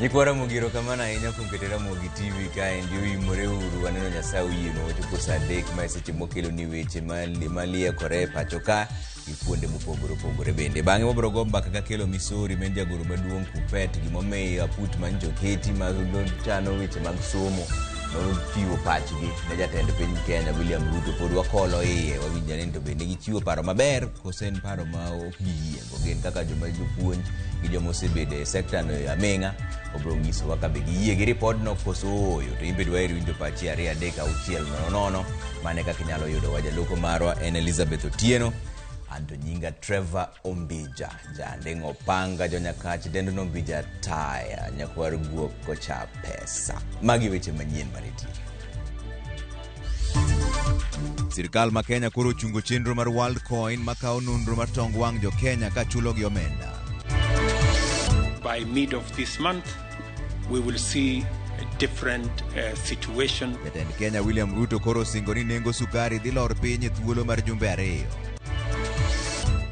Nyikwa Ramogi erokamano ahinya kuom keto Ramogi TV kaendi oimore uru waneno Nyasaye oyienwa wachopo saa adek ma e seche mokelo ni weche maliekore e pacho ka gi kuonde mopogore opogore bende. Bang'e wabiro go mbaka ka Kelo Misori ma en jagoro maduong' Kupet gimomiyo aput manyicho oketi ma chano weche mag somo nochiwo pachgi ne jatend piny Kenya William Ruto pod wakolo iye wawinjo ni to bende gichiwo paro maber koso en paro ma ok giyiego gin kaka joma jopuonj gi joma osebedo e sekta no e aming'a obiro nyisowa ka be giyie gi ripodno koso ooyo to in be dwaher winjo pachi 2 3 6 0 0 mane kaka inyalo yudowa jaloko marwa en Elizabeth Otieno anto nyinga Trevor Ombija janding'o opanga jonyakach dendo nombija taya nyakwar guok kocha pesa magi weche manyien manitie. Sirkal ma Kenya koro ochungo chenro mar Worldcoin makawo nonro mar tong wang' jo Kenya ka chulogi omenda. By mid of this month, we will see a different situation. Jatend Kenya William Ruto koro osingo ni nengo sukari dhi lor piny e thuolo mar jumbe ariyo.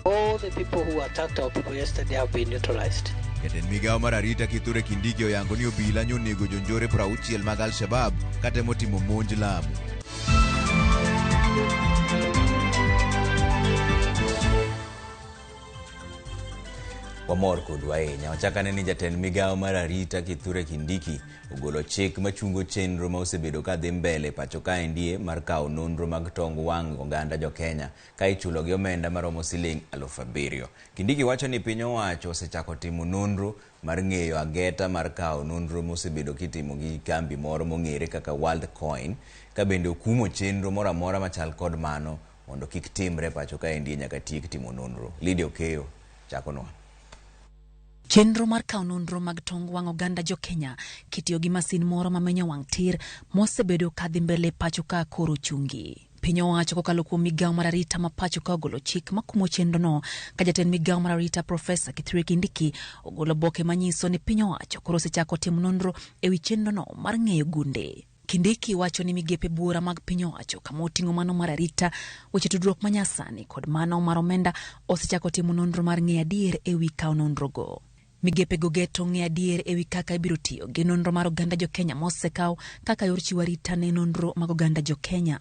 All the people who attacked our people yesterday have been neutralized. Jatend migawo mar arita Kithure Kindiki oyango ni obila nyonego jonjore 60 mag Al-Shabab katemo timo monj Lamu. Wamor kodu ahinya. Wachak ane ni jatend migawo mar arita Kithure Kindiki ogolo chik machungo chenro ma osebedo ka dhi mbele pacho kaendie mar kawo nonro mag tong wang' oganda jo Kenya ka ichulo gi omenda maromo siling 7,000. Kindiki wacho ni piny owacho osechako timo nonro mar ng'eyo ageta mar kawo nonro mosebedo kitimo gi kambi moro mong'ere kaka Worldcoin ka bende okumo chenro moro amora machal kod mano mondo kik timre pacho kaendie nyaka tiek timo nonro. Lydia Okeyo chakonwa. Chenro mar kawo nonro mag tong wang' oganda jo Kenya kitiyo gi masin moro mamenyo wang' tir mosebedo kadhi mbele pacho ka koro chungi. Piny owacho kokalo kuom migawo mar arita ma pacho ka ogolo chik makumo chenrono ka jatend migawo mar arita Profesa Kithure Kindiki ogolo oboke manyiso ni piny owacho koro osechako timo nonro ewi chenrono mar ng'eyo gunde. Kindiki wacho ni migepe buora mag piny owacho kama oting'o mano mar arita, weche tudruok manyasani kod mano mar omenda osechako timo nonro mar ng'eyo adier ewi kawo nonrogo. Migepego geto ng'eyo adier ewi kaka ibiro tiyo gi nonro mar oganda jo Kenya mosekaw kaka yor chiwo arita ne nonro mag oganda jo Kenya.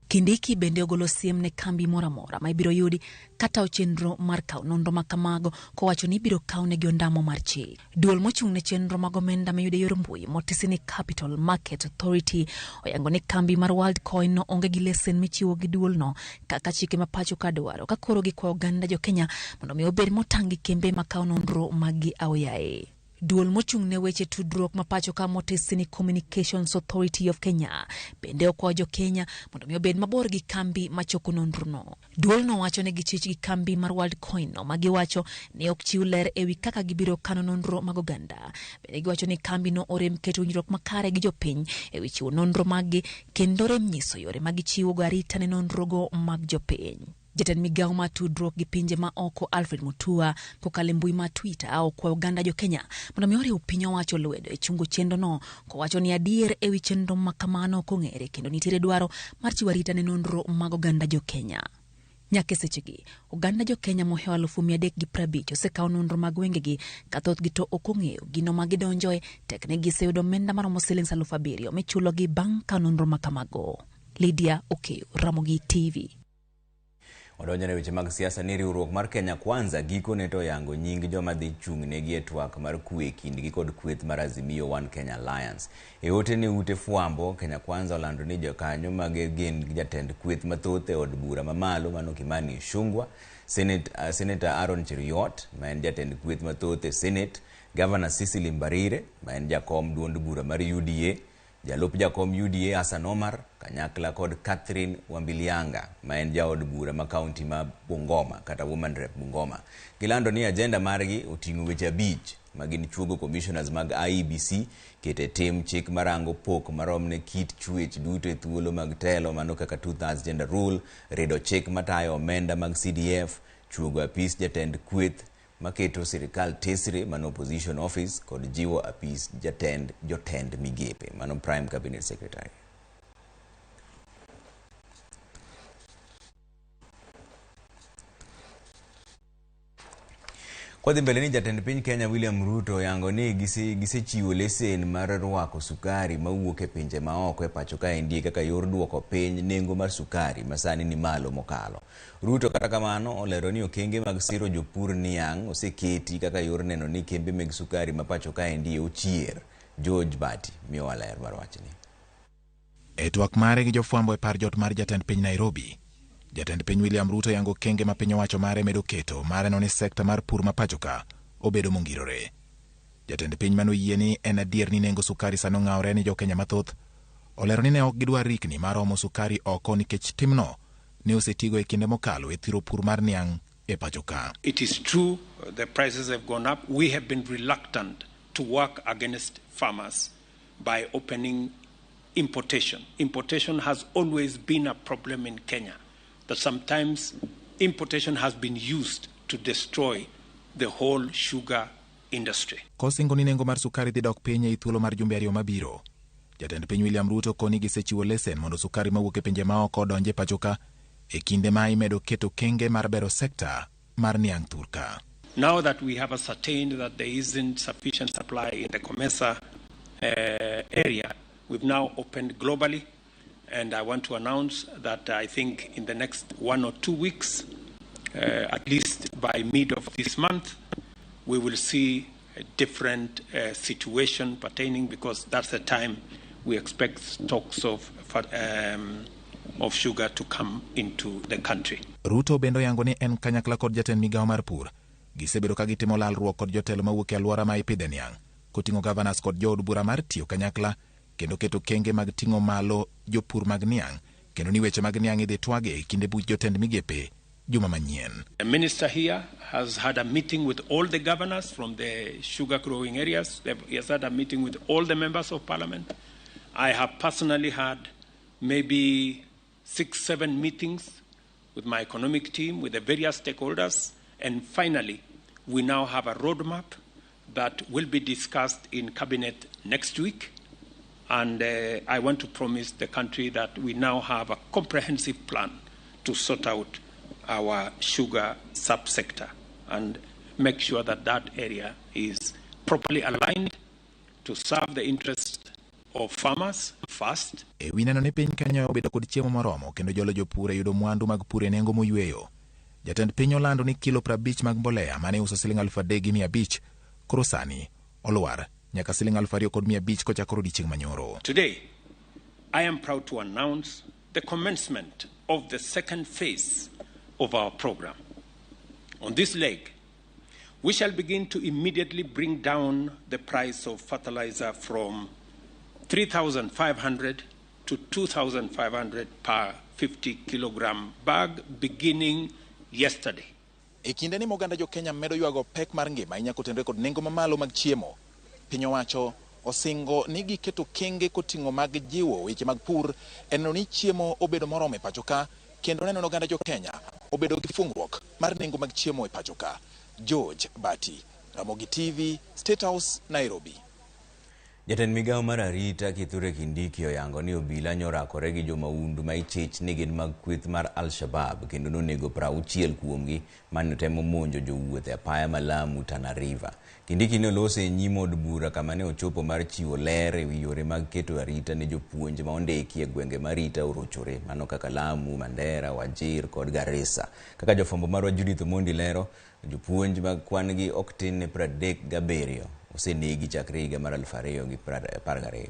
Kindiki bende ogolo siem ne kambi moro amora ma ibiro yudi katawo chenro mar kawo nonro ma kamago kowacho ni ibiro kawnegi ondamo mar chik. Duol mochung' ne chenro mag omenda miyudo e yor mbui motisi ni Capital Market Authority oyango ni kambi mar Worldcoin no onge gi lesen michiwo gi duolno kaka chike ma pacho ka dwaro ka koro gikwayo oganda jo Kenya mondo mi obed motang' gi kembe makawo nonro mag gi aoyaye. Duol mochung' ne weche tudruok ma pacho ka motisi ni Communications Authority of Kenya bende okwayo jo Kenya mondo mi obed mabor gi kambi machoko nonrono. Duolno wacho ni gichich gi kambi mar Worldcoin no ma giwacho ni ok chiw ler ewi kaka gibiro kano nonro mag oganda. Bende giwacho ni kambi no orem keto winjruok makare gi jopiny ewi chiwo nonro maggi kendo rem nyiso yore ma gichiwogo arita ne nonrogo mag jopiny. Jatend migawo mar tudruok gi pinje ma oko Alfred Mutua kokalo e mbui mar Twitter okwayo oganda jo Kenya mondo mi oriw piny owacho lwedo e chungo chenrono kowacho ni adier ewi chenro ma kamano ok ong'ere kendo nitiere dwaro mar chiwo arita ne nonro mag oganda jo Kenya. Nyaka e sechegi, oganda jo Kenya mohewo 350,000 osekawo nonro mag wengegi ka thothgi to ok ong'eyo gino ma gidonjoe tek ni giseyudo omenda maromo siling 7,000 michulogi bang' kawo nonro ma kamago. Lydia Okeyo, Ramogi TV. Odonjo ne weche mag siasa ni riwruok mar Kenya Kwanza gikone to oyango nying joma dhi chung' negi e twak mar kwe kindgi kod kweth mar Azimio One Kenya Alliance. E ote ne ute fwambo, Kenya Kwanza olando ni jokanyo mage gin jatend kweth mathoth e od bura mamalo mano Kimani Ichung'wah, Senator Aaron Cheruiyot ma en jatend kweth mathoth e Senate, Governor Cecily Mbarire ma en jakom duond bura mar UDA, jalup jakom UDA Hassan Omar kanyakla kod Catherine Wambilianga ma en jaod bura ma kaunti ma Bungoma kata Woman Rep Bungoma. Gilando ni agenda margi oting'o weche 5 ma gin chuogo commissioners mag IEBC, keto e tim chik marango pok marom ne kit chwech duto e thuolo mag telo mano kaka 2/3 gender rule, rido chik matayo omenda mag CDF, chuogo apis jatend kweth maketo sirikal tesre mano opposition office kod jiwo apis jatend jotend migepe mano prime cabinet secretary. Kwadhi mbele ni jatend piny Kenya William Ruto oyango ni gisechiwo lesen mar rwako sukari mawuok e pinje maoko e pacho kaendi kaka yor duoko piny nengo mar sukari masani ni malo mokalo. Ruto kata kamano olero ni okenge mag siro jopur niang' oseketi kaka yor neno ni kembe meg sukari ma pacho kaendi ochier. George Bati miyowa ler mar wachni. E twak mare gi jofwambo e par jot mar jatend piny Nairobi, jatend piny William Ruto yango okenge ma piny owacho mare medo keto mar neno ni sekta mar pur ma pacho ka obedo mongirore. Jatend piny manoyie ni en adier ni nengo sukari sani ong'awore ni jokenya mathoth, olero ni ne ok gidwar rikni mar omo sukari oko nikech timno ne osetigo e kinde mokalo e thiro pur mar niang' e pacho ka. It is true the prices have gone up. We have been reluctant to work against farmers by opening importation. Importation has always been a problem in Kenya, that sometimes importation has been used to destroy the whole sugar industry. Kosingo ni nengo mar sukari dhi dok piny ei thuolo mar jumbe ariyo mabiro, jatend piny William Ruto koni gisechiwo lesen mondo sukari mawuok e pinje maoko odonj e pacho ka e kinde ma imedo keto kenge mar bero sekta mar niang' thurka. Now that we have ascertained that there isn't sufficient supply in the COMESA area, we've now opened globally, and I want to announce that I think in the next 1 or 2 weeks, at least by mid of this month, we will see a different situation pertaining, because that's the time we expect stocks of sugar to come into the country. Ruto bende oyango ni en kanyakla kod jatend migawo mar pur gisebedo ka gitimo lalruok kod jotelo mawuok e alwora ma ipidhe niang', koting'o governors kod jood bura mar tiyo kanyakla kendo keto kenge mag ting'o malo jopur mag niang', kendo ni weche mag niang' idhi twage e kinde buch jotend migepe juma manyien. The minister here has had a meeting with all the governors from the sugar growing areas. He has had a meeting with all the members of parliament. I have personally had maybe 6-7 meetings with my economic team, with the various stakeholders, and finally, we now have a roadmap that will be discussed in cabinet next week. And I want to promise the country that we now have a comprehensive plan to sort out our sugar subsector and make sure that that area is properly aligned to serve the interests of farmers first. E wi neno ni piny Kenya obedo kod chiemo moromo kendo jolo jopur e yudo mwandu mag pur e nengo moyweyo, jatend piny olando ni kilo 50 mag mbolea mane uso siling 3,500 koro sani olwar nyaka siling 2,500 kochakore odiechieng' manyoro. Today, I am proud to announce the commencement of the second phase of our program. On this leg, we shall begin to immediately bring down the price of fertilizer from 3,500 to 2,500 per 50 kilogram bag beginning yesterday. E kinde ni moganda jo Kenya medo ywago pek mar ngima inyako tenre kod nengo mamalo mag chiemo, piny owacho osingo ni giketo kenge koting'o mag jiwo weche mag pur e neno ni chiemo obedo moromo e pacho ka, kendo neno ni oganda jo Kenya obedo gi fungruok mar nengo mag chiemo e pacho ka. George Bati, Ramogi TV, State House, Nairobi. Jatend migawo mar arita Kithure Kindiki oyango ni obila nyorakore gi jomaundu ma ichich ni gin mag kweth mar Al-Shabaab kendo nonego 60 kuomgi mane temo monjo jowuoth e apaya ma Lamu Tana River. Kindiki ne oloso e nyim od bura kama ne ochopo mar chiwo ler ewi yore mag keto arita ne jopuonj ma ondiki e gwenge ma arita orochore mano kaka Lamu, Mandera, Wajir kod Garissa. Kaka jofwambo marwa Judith Omondi lero, jopuonj mag kwan gi ok tin ne 37 osenegi chakre higa mar 2012.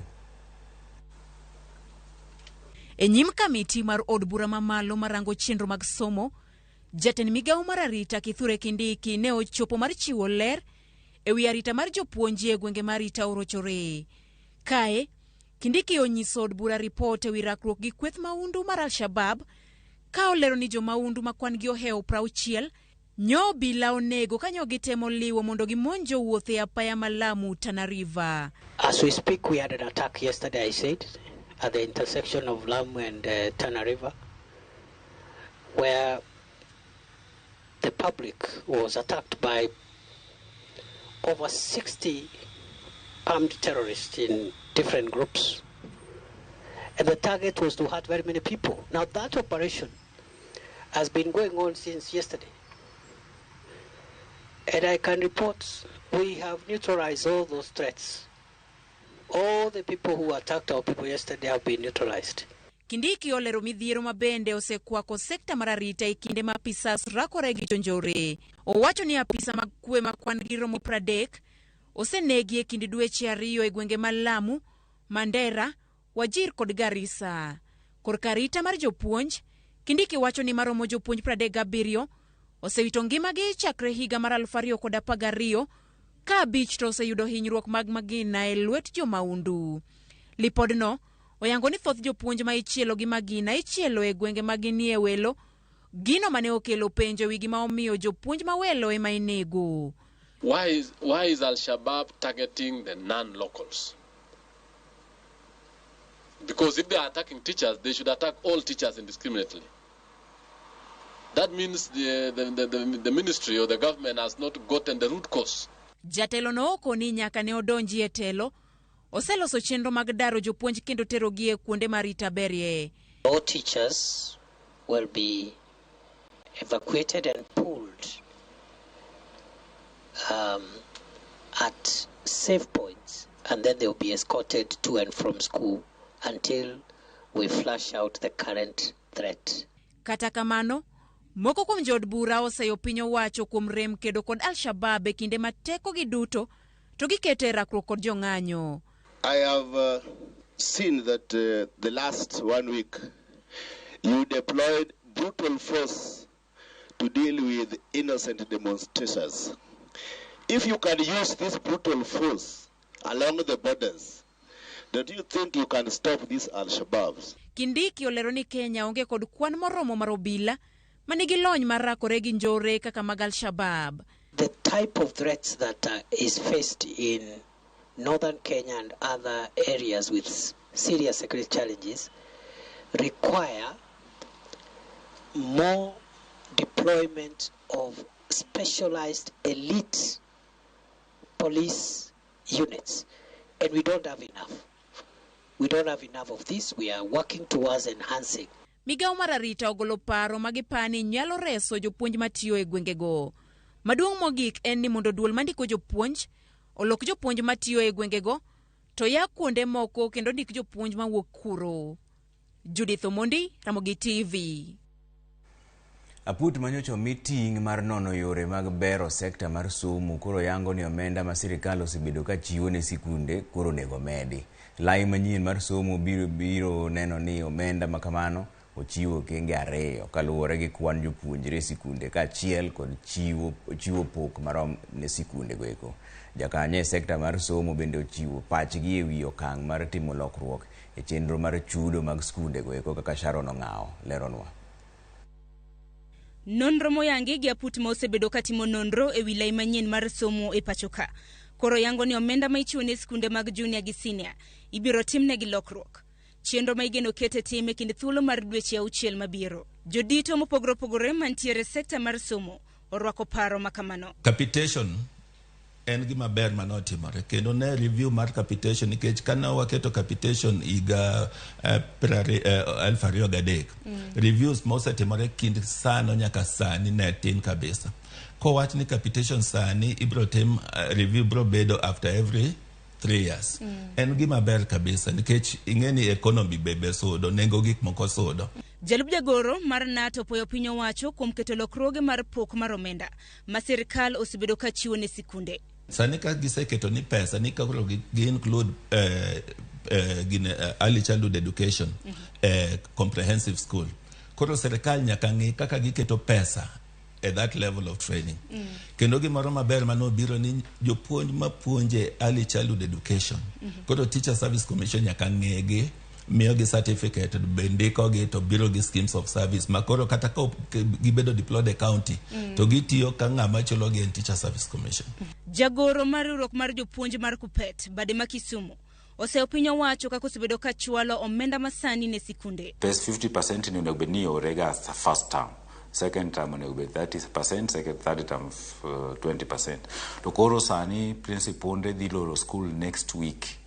E nyim kamiti mar od bura mamalo marango chenro mag somo, jatend migawo mar arita Kithure Kindiki ne ochopo mar chiwo ler ewi arita mar jopuonj e gwenge ma arita orochore. Kae, Kindiki onyiso od bura ripot ewi rakruok gi kweth maundu mar Al-Shabaab ka olero ni jomaundu ma kwan gi ohewo 60 nyo obila onego kanyo gitemo liwo mondo gimonj jowuoth e apaya ma Lamu Tana River. As we speak, we had an attack yesterday, I said, at the intersection of Lamu and Tana River, where the public was attacked by over 60 armed terrorists in different groups. And the target was to hurt very many people. Now that operation has been going on since yesterday. And I can report we have neutralized all those threats. All the people who attacked our people yesterday have been neutralized. Kindiki olero midhiero ma bende osekwako sekta mar arita e kinde ma apisas rakore gi jonjore. Owacho ni apisa mag kwe ma kwan gi romo 30 osenegi e kind dweche 2 e gwenge ma Lamu, Mandera, Wajir kod Garissa. Korka arita mar jopuonj, Kindiki wacho ni maromo jopuonj 37 osewito ngimagi chakre higa mar 2012 ka 5 to oseyudo hinyruok mag magina e lwet jomaundu. Lipodno oyango ni thoth jopuonj ma ichielo gi magina ichielo e gwenge ma ginie welo, gino mane okelo penjo ewi gima omiyo jopuonj ma welo ema inego. Why is Al-Shabaab targeting the non-locals? Because if they are attacking teachers, they should attack all teachers indiscriminately. That means the ministry or the government has not gotten the root cause. Jatelo no okoni nyaka ne odonji e telo, oseloso chenro mag daro jopuonj kendo terogi e kuonde ma arita berie. All teachers will be evacuated and pooled at safe points, and then they will be escorted to and from school until we flush out the current threat. Kata kamano, moko kuom jood bura oseyo piny owacho kuom rem kedo kod Al-Shabaab e kinde ma tekogi duto to giketo e rakruok kod jong'anyo. I have seen that the last 1 week you deployed brutal force to deal with innocent demonstrators. If you can use this brutal force along the borders, don't you think you can stop these Al-Shabaabs? Kindiki olero ni Kenya onge kod kwan moromo mar obila manigi lony mar rakore gi njore kaka mag Al-Shabaab. The type of threats that is faced in northern Kenya and other areas with serious security challenges require more deployment of specialized elite police units, and we don't have enough. We don't have enough of this. We are working towards enhancing. Migawo mar arita ogolo paro ma gipani nyalo reso jopuonj matiyo e gwengego. Maduong' mogik en ni mondo duol mandiko jopuonj olok jopuonj matiyo e gwengego to ya kuonde moko kendo ndik jopuonj mawuok kuro. Judith Omondi, Ramogi TV. Aput manyocha omi ting' mar nono yore mag bero sekta mar somo koro yango ni omenda ma sirikal osebedo ka chiwo ne sikunde koro onego medi. Lai manyien mar somo biro neno ni omenda ma kamano ochiwo okenge 2 kaluwore gi kwan jopuonjre sikunde kaachiel kod chiwo pok marom ne sikunde goeko. Jakanyo e sekta mar somo bende ochiwo pachgi ewi okang' mar timo lokruok e chenro mar chudo mag skunde goeko kaka Sharon Ong'awo leronwa. Nonro moyangi gi aput ma osebedo katimo nonro ewi lai manyien mar somo e pacho ka. Koro yango ni omenda ma ichiwo ne skunde mag junior gi senior ibiro timnegi lokruok. Chenro ma igeno ket e tim e kind thuolo mar dweche 6 mabiro. Jodito mopogore opogore mantiere sekta mar somo orwako paro ma kamano. Capitation en gima ber manotimore kendo ne review mar capitation nikech kane waketo capitation higa 2003 reviews mosetimore kind sano nyaka sani ne tin kabisa. Kowach ni capitation sani ibro tim review bro bedo after every 3 years. En gima ber kabisa nikech ing'eni economy bebe sudo, nengo gik moko sudo. Jalup jagoro mar NATO poyo piny owacho kuom keto lokruoge mar pok mar omenda ma sirikal osebedo ka chiwo ne sikunde. Sani ka giseketo ni pesa ni koro gi include early childhood education, comprehensive school. Koro sirikal nyaka ng'i kaka giketo pesa at that level of training. Kendo gimoro maber manobiro ni jopuonj mapuonje early childhood education. Koro Teacher Service Commission nyaka ng'egi, miyogi certificate, be ndikogi to biro gi schemes of service ma koro kata ka gibedo deployed e county to gitiyo ka ng'ama chulogi en Teacher Service Commission. Jagoro mar riwruok mar jopuonj mar Kupet, bade ma Kisumu, oseyo piny owacho kaka osebedo ka chwalo omenda masani ne sikunde. Pes 50% ni onego bed ni iorega first term. Second term onego bed 30%, second third term 20%. To koro sani principal dhi loro school next week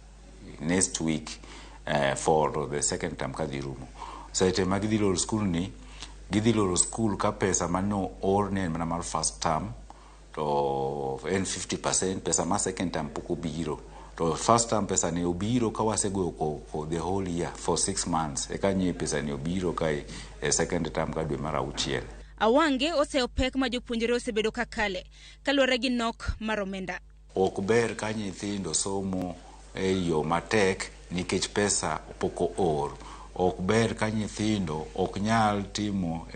for the second term kadhi rumo. Seche ma gidhi loro school ni, gidhi loro school ka pesa mano or ne mana mar first term to en 50%, pesa ma second term pok obiro. To first term pesa ni obiro ka wasegoyo for the whole year for 6 months, eka nye pesa ni obiro ka e second term ka dwe mar 6. Awange oseyo pek ma jopuonjre osebedo ka kale kaluwore gi nok mar omenda. Ok ber ka nyithindo somo e yo matek nikech pesa pok oor. Ok ber ka nyithindo ok nyal timo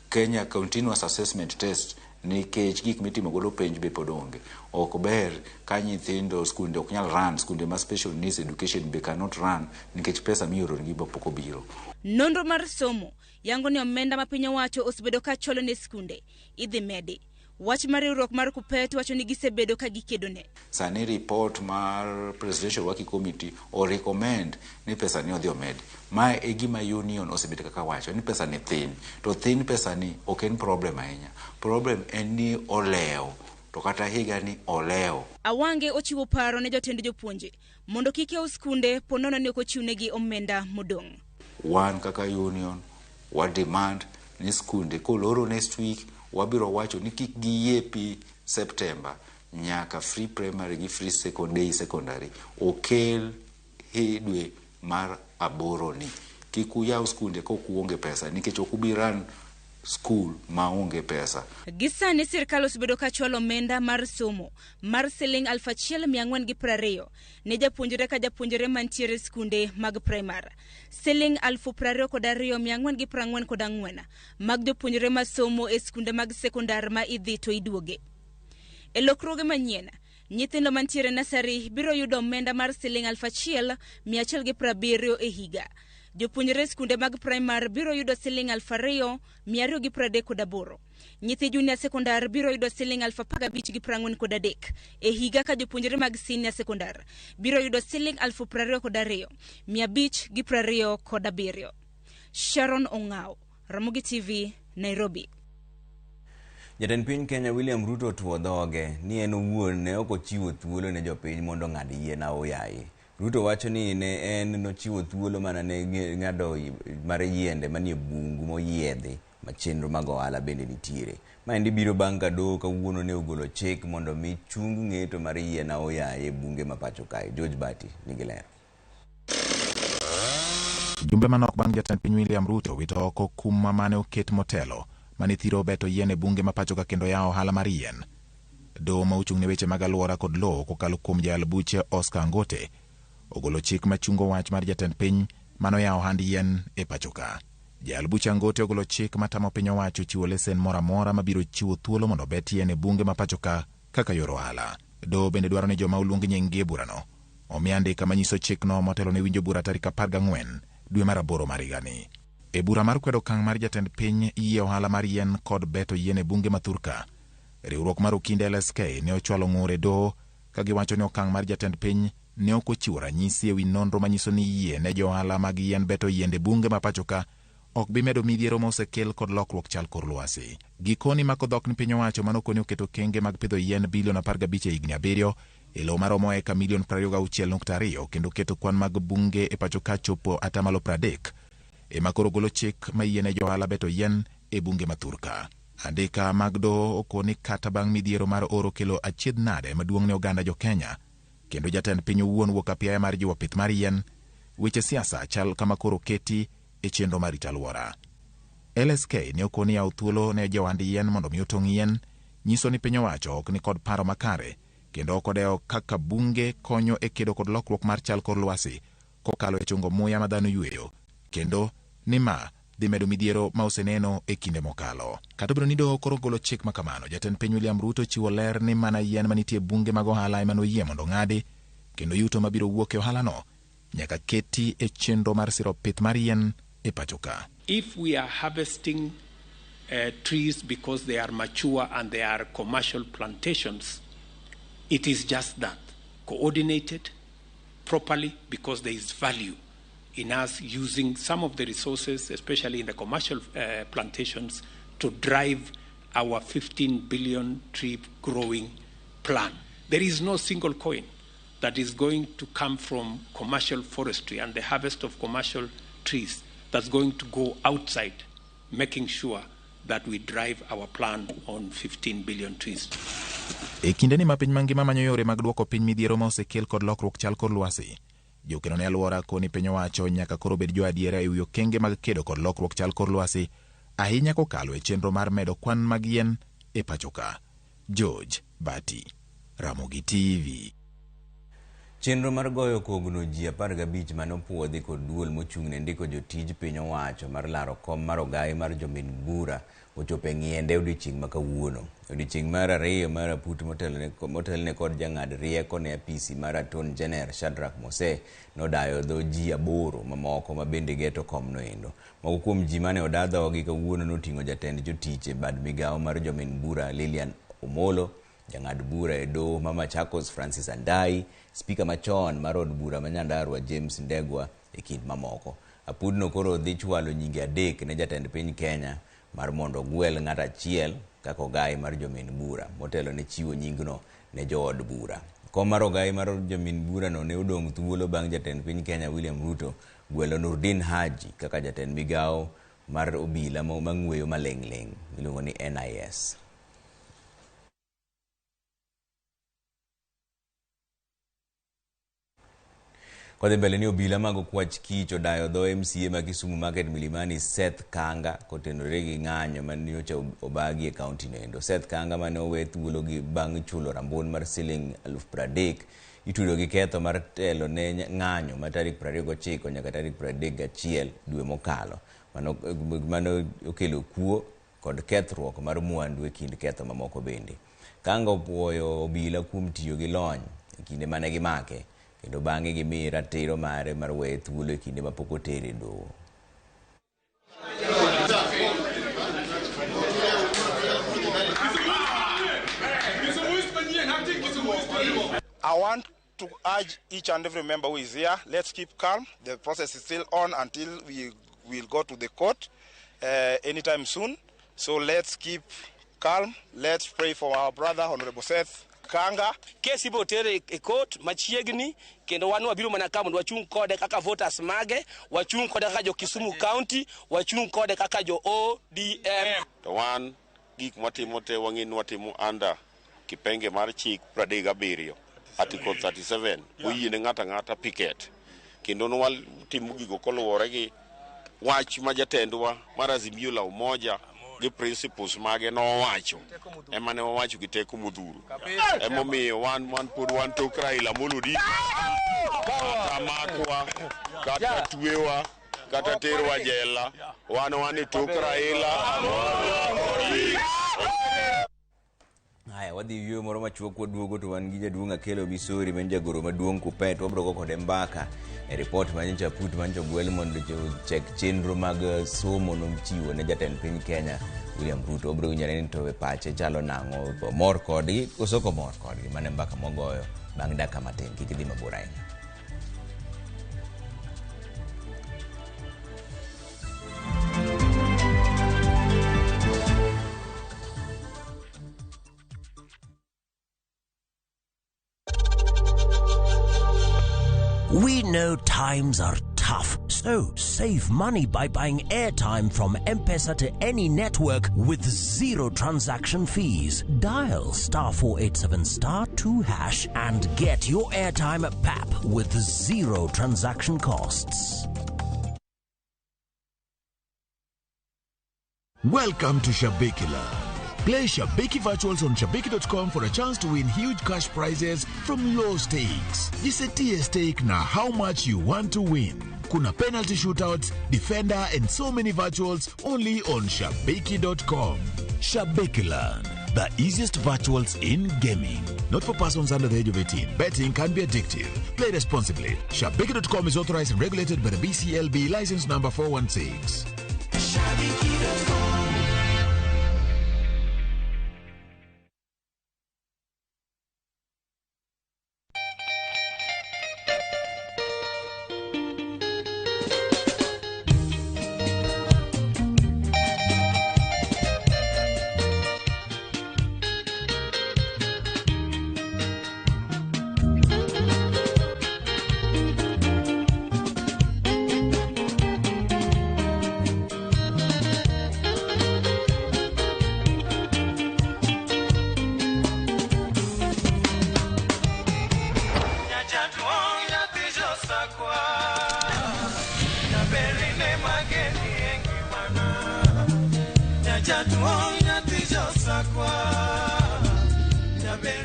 Kenya Continuous Assessment Test nikech gik mitimo godo penj be pod onge. Ok ber ka nyithindo skunde ok nyal run, skunde ma special needs education be cannot run nikech pesa mioro negi be pok obiro. Nonro mar somo yango ni omenda ma piny owacho osebedo ka chwalo ne skunde idhi medi. Wach mar riwruok mar Kupet wacho ni gisebedo ka gikedone. Sani report mar Presidential Working Committee o recommend ni pesa ni odhi omed. Mae e gima union osebedo kaka wacho ni pesa ni thin. To thin pesa ni ok en problem ahinya. Problem en ni olewo, to kata higa ni olewo. Awange ochiwo paro ne jotend jopuonje mondo kik yaw skunde po nono ni ok ochiwnegi omenda modong'. Wan kaka union wa demand ni skunde koloro next week wabiro wacho ni kik giyiepi September nyaka free primary gi free secondary okel dwe mar 8 ni. Kik uyaw skunde kok uonge pesa nikech ok ubi run school maonge pesa. Gi sani sirkal osebedo ka chwalo omenda mar somo mar siling 1420 ne japuonjre ka japuonjre mantiere skunde mag primar, siling 22,444 mag jopuonjre masomo e skunde mag sekondar ma idhi to iduoge. E lokruoge manyien, nyithindo mantiere nasari biro yudo omenda mar siling 1170 e higa. Jopuonjre skunde mag primar biro yudo siling 2238. Nyithi junior sekondar biro yudo siling 15,043 e higa ka jopuonjre mag senior sekondar biro yudo siling 22,527. Sharon Ong'ao, Ramogi TV, Nairobi. Jatend piny Kenya William Ruto otuo dhoge ni en owuon ne ok ochiwo thuolo ne jopiny mondo ong'ad yien aoyaye. Ruto wacho ni ne en nochiwo thuolo mana ne ng'ado mar yiende manie bungu moyiedhi ma chenro mag ohala bende nitiere. Maendi biro bang' ka doho kawuono ne ogolo chik mondo mi chung ng'eto mar yien aoyaye e bunge ma pacho kae. George Bati nigi ler. Jumbe manok bang' jatend piny William Ruto wito oko kum mane oket motelo mane thiro beto yien e bunge ma pacho ka kendo yawo ohala mar yien. Doho ma ochung' ne weche mag alwora kod lowo kokalo kuom jayal buche Oscar Angote ogolo chik machungo wach mar jatend piny manoyawo ohand yien e pacho ka. Jayal buche Angote ogolo chik matamo piny owacho chiwo lesen moro amora mabiro chiwo thuolo mondo obet yien e bunge ma pacho ka kaka yor ohala. Doho bende dwaro ni joma oluong nying-gi e burano omi andika manyiso chikno motelo ne winjo bura tarik 14 dwe mar 8 mar higani. E bura mar kwedo okang' mar jatend piny yie ohala mar yien kod beto yien e bunge ma thurka, riwruok mar Okinde LSK ne ochwalo ng'ur e doho ka giwacho ni okang' mar jatend piny ne ok ochiwo ranyisi ewi nonro manyiso ni yie ne johala mag yien beto yiende bunge ma pacho ka ok bi medo midhiero ma osekel kod lokruok chal kor lwasi. Gikoni mako dhok ni piny owacho mano koni oketo kenge mag pidho yien bilion 15 e higni 7 e lowo maromo eka milion 26.2 kendo keto kwan mag bunge e pacho ka chopo atamalo 30 ema koro golo chik ma yie ne johala beto yien e bunge ma thurka. Andika mag doho okoni kata bang' midhiero mar oro kelo achiedh nade maduong' ne oganda jo Kenya kendo jatend piny owuon wuok apiaya mar jiwo pith mar yien, weche siasa chal kama koro keti e chenro mar rito alwora. LSK ne okoni yawo thuolo ne johand yien mondo mi otong' yien, nyiso ni piny owacho ok ni kod paro makare kendo ok odewo kaka bunge konyo e kedo kod lokruok mar chal kor lwasi kokalo e chungo muya ma dhano yweyo, kendo ni ma dhi medo midhiero ma oseneno e kinde mokalo. Kata obedo ni doho koro ogolo chik ma kamano, jatend piny William Ruto chiwo ler ni mana yien manitie bunge mag ohala ema noyie mondo ong'adi, kendo yuto mabiro wuok e ohalano nyaka keti e chenro mar siro pith mar yien e pacho ka. If we are harvesting trees because they are mature and they are commercial plantations, it is just that, coordinated properly, because there is value in us using some of the resources, especially in the commercial plantations, to drive our 15 billion tree growing plan. There is no single coin that is going to come from commercial forestry and the harvest of commercial trees that's going to go outside, making sure that we drive our plan on 15 billion trees. E kindeni ma piny mangima manyo yore mag duoko piny midhiero ma osekel kod lokruok chal kor lwasi, jokeno ne alwora koni piny owacho nyaka koro bed jo adiera e wi okenge mag kedo kod lokruok chal kor lwasi, ahinya kokalo e chenro mar medo kwan mag yien e pachoka. George Bati, Ramogi TV. Chenro mar goyo kogno ji 15 mane opuodhi kod duol mochung' ne ndiko jotij piny owacho mar laro kom mar ogai mar jomin bura ochopo e ng'iende odiochieng' ma kawuono. Odiochieng' mar ariyo mar aput motelne kod jang'ad rieko ne apisi mar Attorney General Shadrack Mose nodayo dho ji 8 mamoko ma bende geto komno endo. Moko kuom ji mane oda dhogi kawuono noting'o jatend jotich e bad migawo mar jomin bura Lilian Omolo, jang'ad bura e doho ma Machakos Francis Andai, spika machon mar od bura ma Nyandarua James Ndegwa e kind mamoko. Apudno koro dhi chwalo nyinge 3 ne jatend piny Kenya mar mondo ogwel ng'at achiel kaka ogai mar jomin bura motelo ne chiwo nyingno ne jood bura. Kom mar ogai mar jomin bura no ne odong' thuolo bang' jatend piny Kenya William Ruto gwelo Nurdin Haji kaka jatend migawo mar obila mang'weyo maling'ling' miluongo ni NIS. Kodhi mbele ni obila mag okwach kich odayo dho MCA ma Kisumu Market Milimani Seth Kanga kotenore gi ng'anyo mane nyocha obagi e kaunti no endo. Seth Kanga mane owe thuolo gi bang' chulo rambun mar siling 30,000 itudo gi ketho mar telo ne ng'anyo ma tarik 29 nyaka tarik 31 dwe mokalo. Mano okelo kuo kod kethruok mar mwandu e kind ketho mamoko bende. Kanga opuoyo obila kuom tiyo gi lony e kinde mane gimake, kendo bang'e gimiye ratiro mare mar weye thuolo e kinde mapok otere e doho. I want to urge each and every member who is here, let's keep calm. The process is still on until we will go to the court anytime soon. So let's keep calm. Let's pray for our brother, Honorable Seth Kanga. Kesi ibo tere e court machiegni kendo wan wabiro mana ka mondo wachung' kode kaka voters mage, wachung' kode kaka jo Kisumu County, wachung' kode kaka jo ODM. To wan gik mwatimo te wang'e ni watimo under kipenge mar chik 37 Article 37 oyiene ng'ato ang'ata picket, kendo nwatimo gigo koluwore gi wach ma jatendwa mar Azimio la Umoja gi principles mage nowacho, ema ne wawacho gi teko modhuro. Emomiyo wan pod wan tok Raila Amolo Odinga, kata makwa, kata twewa, kata terwa jela, wan e tok Raila Amolo Odinga. Haya, wadhi yueyo moro machuok waduogo to wan gi jaduong' Akelo Misori ma en jagoro maduong' Kupet. Wabiro go kode mbaka e ripot ma nyocha aput ma nyocha ogwel mondo ochek chenro mag somo nochiwo ne jatend piny Kenya William Ruto. Wabiro winjore ni to e pache chalo nang'o, omor kodgi koso ok omor kodgi. Mano e mbaka mwagoyo bang' dakika matin, kik idhi mabor ahinya. We know times are tough, so save money by buying airtime from M-Pesa to any network with zero transaction fees. Dial *487*2# and get your airtime PAP with zero transaction costs. Welcome to Shabiki Land. Play Shabiki Virtuals on Shabiki.com for a chance to win huge cash prizes from low stakes. Jisetie stake na how much you want to win. Kuna penalty shootouts, defender, and so many virtuals only on Shabiki.com. Shabiki Land, the easiest virtuals in gaming. Not for persons under the age of 18. Betting can be addictive. Play responsibly. Shabiki.com is authorized and regulated by the BCLB license number 416. Shabiki.com.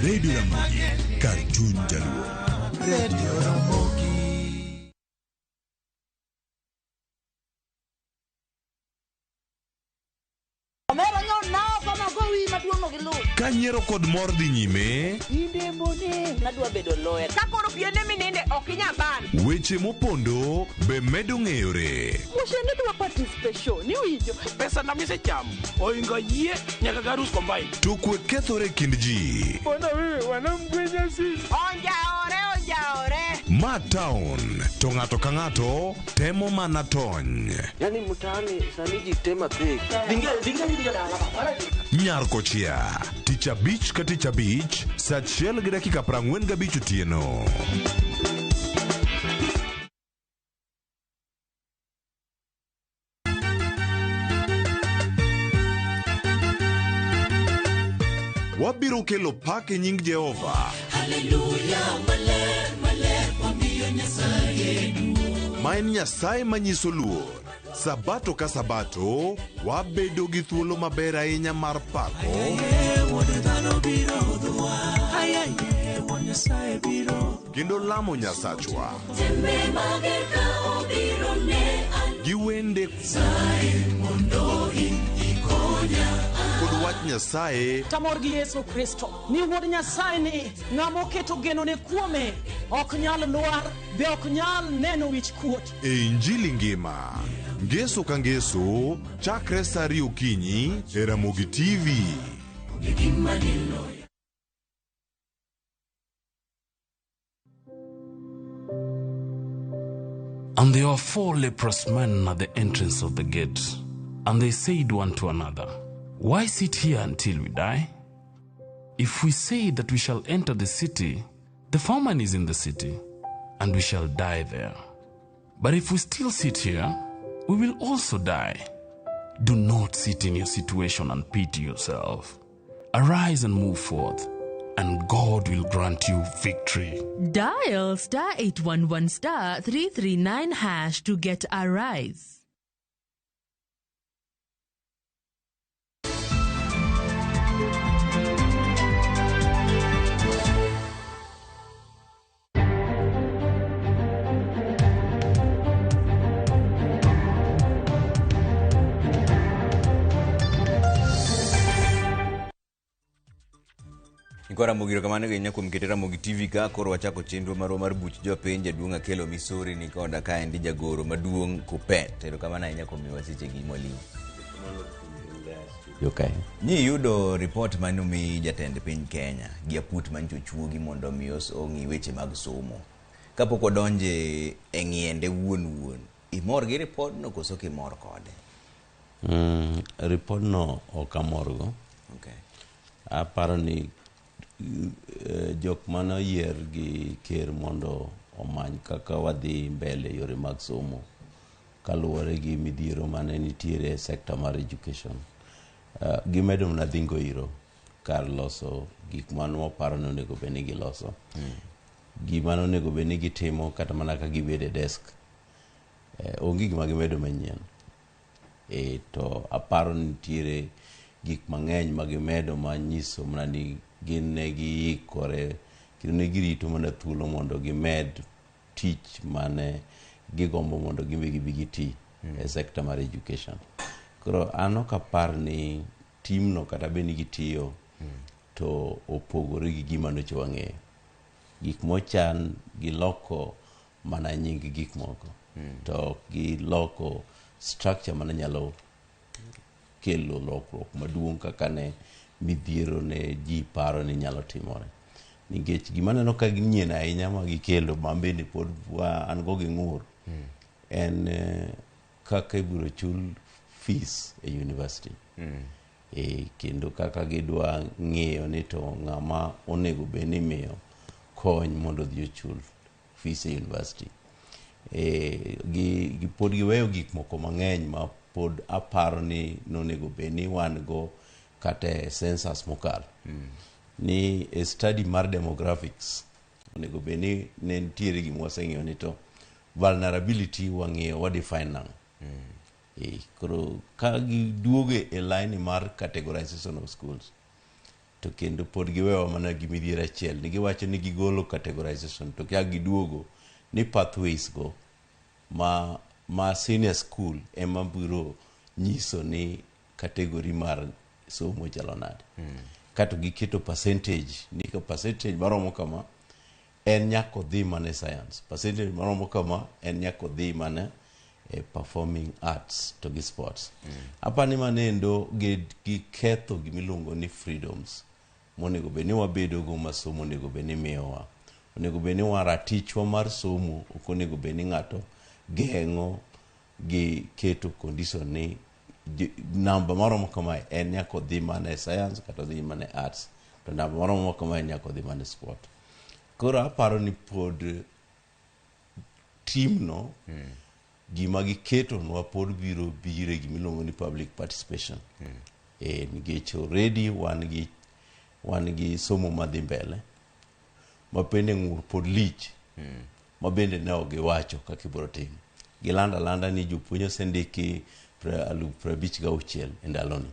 Radio Ramogi, kar chuny jaluo. Radio Ramogi. Omera nyo nao kama gowi maduong' no gi luth. Ka nyiero kod mor dhi nyime, Inde mone nadwa bedo lawyer. Ka koro piende mininde ok inyal ban. weche mopondo be medo ng'eyore. Wuoche dwa participation iwinjo. Pesa na misechamo oingo yie nyaka garus combine. To kwe kethore e kind ji. Mbona wewe wanamgwenya sisi? Onjaore onjaore. Ma town to ng'ato ka ng'ato temo mana tony. Yaani mtaani sani ji tema pek. Nyar kochia tich abich ka tich abich saa 1:45 otieno. Wabiro kelo pak e nying Jehova. Haleluya, maler, maler, wamiyo Nyasaye duong'. Ma en Nyasaye manyiso luor. Sabato ka sabato, wabedo gi thuolo maber ahinya mar pako Wuod dhano biro hudhwa. Ayaye, Wuod Nyasaye biro. kendo lamo Nyasachwa Tembe mager ka obiro ne an. gi wende Nyasaye mondo in ikonya. kod wach Nyasaye Tamor gi Yesu Kristo ni wuod Nyasaye ni ng'ama oketo genone kuome ok nyal lwar be ok nyal neno wich kuot. e Injili ngima. Ngeso ka ngeso, chakre saa ariyo okinyi e Ramogi TV. Onge gima diloya. And there were 4 leprous men at the entrance of the gate, and they said one to another, Why sit here until we die? If we say that we shall enter the city, the famine is in the city, and we shall die there. But if we still sit here, we will also die. Do not sit in your situation and pity yourself. Arise and move forth, and God will grant you victory. Dial star 811 star 339 hash to get Arise. Nyikwa Ramogi erokamano ahinya kuom kete Ramogi TV ka koro wachako chenro marwa mar buch jopiny. Jaduong' Akelo Misori ni koda kaendi jagoro maduong' Kupet. Erokamano ahinya kuom miyowa sechegi mwalimu. Okay. Nyi yudo ripot mane omi jatend piny Kenya gi aput manyicho ochuogi mondo mi ong'i weche mag somo. Kapok wadonje e ng'iende wuon wuon, imor gi ripodno koso kimor kode? Ripodno ok amorgo. Okay. Aparo ni jok mane oyier gi ker mondo omany kaka wadhi mbele yore mag somo kaluwore gi midhiero mane nitiere e sekta mar education. Gimedo mana dhingo iro kar loso gik mane waparo ni onego bed ni giloso. Gima nonego bed ni gitimo kata mana ka gibedo e desk, onge gima gimedo manyien. To aparo ni nitiere gik mang'eny ma gimedo manyiso mana ni gin ne giikore kendo ne girito mana thuolo mondo gimed tich mane gigombo mondo gimbe gibi giti e sekta mar education. Koro an ok apar ni timno kata bed ni gitiyo to opogore gi gima nyocha wang'eyo. Gik mochan giloko mana nying gik moko to ok giloko structure mane nyalo kelo lokruok maduong' kaka ne midhiero ne ji paro ni nyalo timore. Nikech gima aneno ka nyien ahinya ma gikelo ma bende pod an go gi ng'ur en kaka ibiro chul fees e university. Kendo kaka gidwa ng'iyo ni to ng'ama onego bed ni imiyo kony mondo odhi ochul fees e university. Pod giweyo gik moko mang'eny ma pod aparo ni nonego bed ni wan go kata e census mokalo. Ni e study mar demographics onego bed ni ne nitiere gima waseng'iyo ni to vulnerability wang'iyo wa define nang'o. Koro ka giduogo e line mar categorization of schools to kendo pod giwewa mana gi midhiero achiel ni giwacho ni gigolo categorization to ka giduogo ni pathways go ma senior school ema biro nyiso ni category mar somo chalo nade. Kato giketo percentage ni ka percentage maromo kama en nyaka odhi mana e science, percentage maromo kama en nyaka odhi mana e performing arts to gi sports. Apani manendo giketho gimiluongo ni freedoms monego bed ni wabedogo ma somo onego bed ni miyowa. Onego bed ni waratichwa mar somo ok onego bed ni ng'ato geng'o gi keto condition ni namba maromo kamae en nyaka odhi mana e science kata odhi mana e arts, to namba maromo kamae en nyaka odhi mana e sport. Koro aparo ni pod timno gima giketonwa pod biro biro e gimiluongo ni public participation. Nikech already wan gi somo madhi mbele ma bende ng'ur pod lich ma bende ne ok giwacho kaka ibiro tim. Gilando alanda ni jopuonj osendiki 56,000 e ndaloni.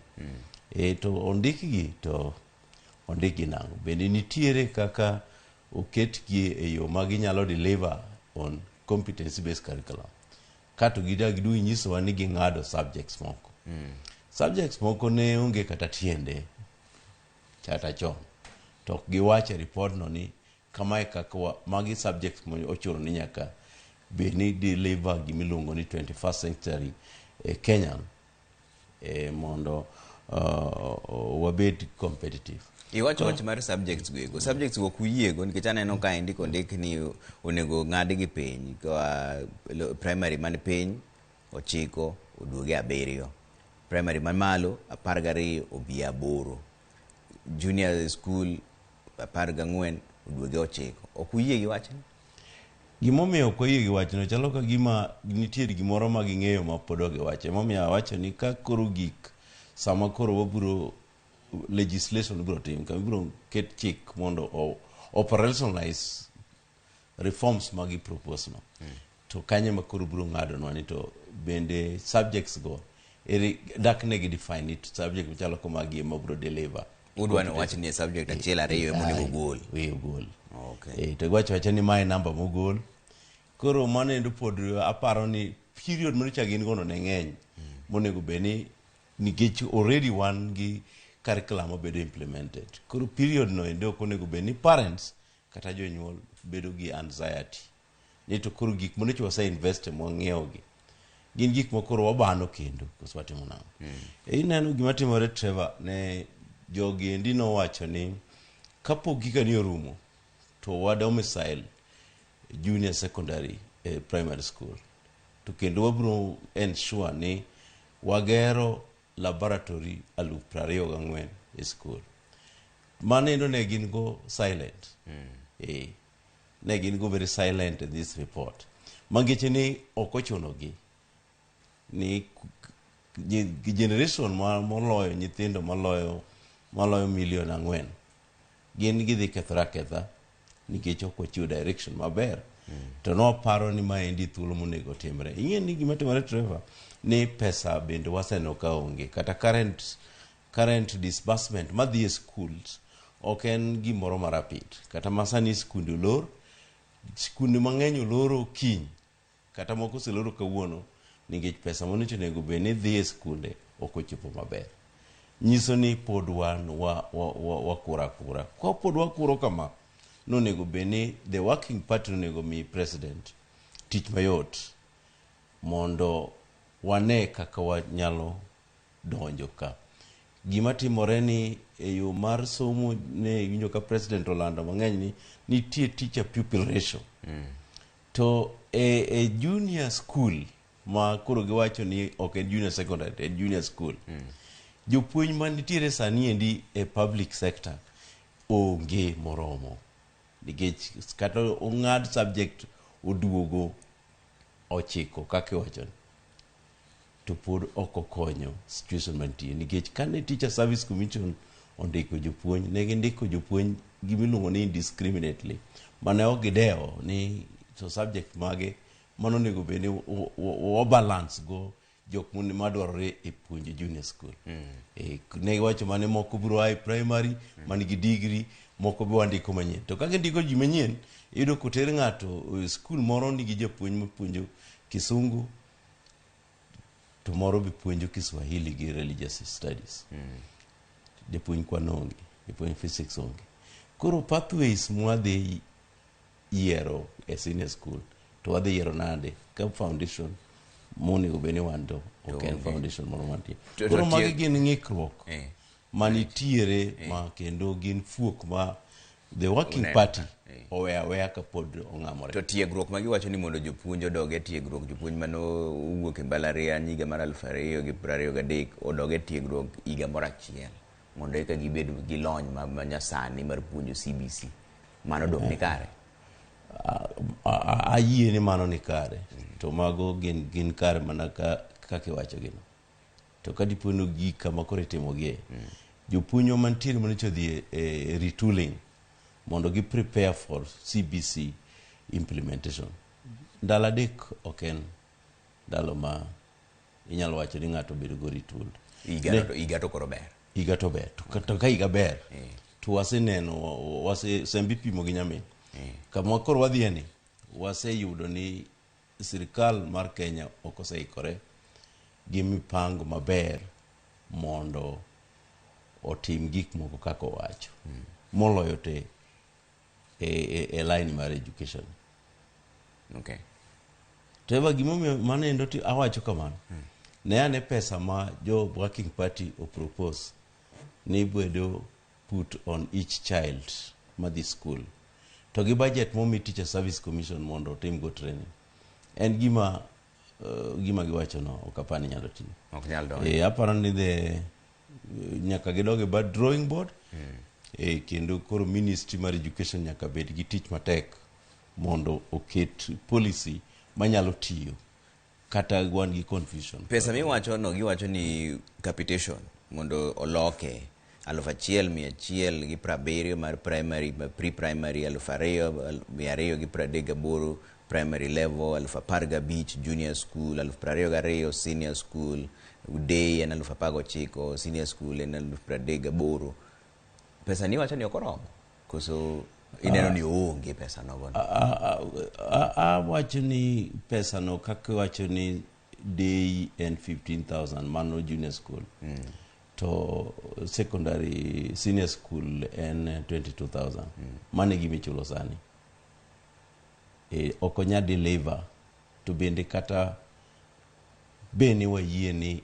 To ondikgi to ondikgi nang'o? Bende nitiere kaka oketgi e yo ma ginyalo deliver on competency based curriculum. Kato giduogo nyisowa ni ging'ado subjects moko. Subjects moko ne onge kata tiende kata chon. To ok giwacho e report no ni kamae kaka magi subjects mochuno ni nyaka bed ni deliver gimiluongo ni 21st century Kenyan mondo wabed competitive. Iwacho wach mar subjects go eko. Subjects go ok uyiego nikech aneno ka indiko ondik ni onego ng'adgi piny koa primary man piny 9 oduoge 7, primary man malo 12 obi 8, junior school 14 oduoge 9. Ok uyie gi wachni? Gimomiyo ok wayie gi wachno chalo ka gima nitie gimoro ma ging'eyo ma pod ok giwacho. Emomiyo awacho ni ka koro gik sama koro wabiro legislation ibiro tim kama ibiro ket chik mondo operationalize reforms ma gi propose no. To kanye ma koro biro ng'adonwa ni to bende subjects go ere dak ne gi define it subject machalo kama gi ema biro deliver. Udwa ni wach ni subject achiel ariyo ema onego gol. Ogol. To giwacho wacha ni mae namba mogol. Koro mano endo pod aparo ni period manyocha gin gono ne ng'eny monego bed ni nikech already wan gi curriculum mabedo implemented. Koro period no endo ok onego bed ni parents kata jonyuol bedo gi anxiety ni to koro gik manyocha wase invest mwang'iewo gi gin gik ma koro wabano kendo koso watimo nang'o. Ineno gima timore Trevor, ne jogi endi nowacho ni kapok gika ni orumo to wa domicile junior secondary primary school to kendo wabiro ensure ni wagero laboratory 24,000 e school. Mano endo ne gin go silent. Ne gin go very silent in this report. Mangeche ni ok ochuno gi ni generation moloyo nyithindo moloyo milion 4 gin gidhi kethore aketha nikech ok ochiwo direction maber. To noparo ni maendi thuolo monego timre. Ing'e ni gima timore Trevor ni pesa bende waseneno ka onge kata current disbursement madhi e schools ok en gimoro ma rapid. Kata masani skunde olor, skunde mang'eny oloro kiny kata moko oseloro kawuono nikech pesa monego onego bed ni dhi e skunde ok ochopo maber. Nyiso ni pod wan wakuro akura. Ka pod wakuro kama, nonego bed ni the working party onego mi president tich mayot mondo wane kaka wanyalo donjo ka. Gima timore ni e yo mar somo ne iwinjo ka president olando mang'eny ni nitie teacher pupil ratio. To e junior school ma koro giwacho ni ok en junior secondary, en junior school. Jopuonj manitiere sani endi e public sector onge moromo. Nikech kata ong'ad subject oduogo 9 kaka iwacho ni, to pod ok okonyo situation mantie. Nikech kane Teacher Service Commission ondiko jopuonj, ne gindiko jopuonj gimiluongo ni indiscriminately. Mane ok gidewo ni to subject mage mano onego bed ni wa balance go jok madwarore e puonjo junior school. Ne giwacho mane moko biro a e primary man gi degree, moko be wandiko manyien. To kaka indiko ji manyien, iyudo koter ng'ato e skul moro nigi japuonj mapuonjo Kisungu, to moro be puonjo Kiswahili gi religious studies. Japuonj kwan onge, japuonj physics onge. Koro pathways mwadhi yiero e senior school to wadhi yiero nade ka foundation monego bed ni wan to ok en foundation moro mantie. Koro magi gin ng'ikruok manitiere ma kendo gin fuok ma the working party oweyo aweya kapod ong'amore. To tiegruok ma giwacho ni mondo jopuonj odog e tiegruok, jopuonj mane owuok e mbalariany higa mar 2023 odog e tiegruok higa moro achiel mondo eka gibed gi lony ma nyasani mar puonjo CBC. Mano dong' ni kare? Ayie ni mano ni kare. To mago gin kare mana kaka iwacho gino. To ka dipo ni gik kama koro itimogie, jopuonjwa mantiere manyocha odhi e retooling mondo gi prepare for CBC implementation. Ndalo 3 ok en ndalo ma inyalo wacho ni ng'ato obedo go retooled. Higa to koro ber. Higa to ber. To ka higa ber, to waseneno, sembe ipimo gi nyamin. Kama koro wadhiye ni, waseyudo ni sirikal mar Kenya ok oseikore gi mipango maber mondo otim gik moko kaka owacho. Moloyo te e line mar education. To eva gimomiyo mano endo awacho kamano. Ne ane pesa ma jo working party opropose ni bedo put on each child madhi school. To gi budget momi Teacher Service Commission mondo otim go training. En gima giwacho no ok apar ni nyalo tiyo. Ok nyal donjo. Aparo ni nyaka gidog e bad drawing board. Kendo koro ministry mar education nyaka bed gi tich matek mondo oket policy manyalo tiyo kata wan gi confusion. Pesa miwacho no giwacho ni capitation mondo oloke 1,170 mar primary, pre-primary 2,238 primary level, 15,000 junior school, 22,000 senior school, day en 19,000 senior school en 38,000. Pesa ni wacho ni ok oromo? Koso ineno ni oonge pesa nogo? Awacho ni pesa no kaka iwacho ni day en 15,000 mano junior school. To secondary senior school en 22,000. Mano e gima ichulo sani. Ok onya deliver to bende kata bende wayie ni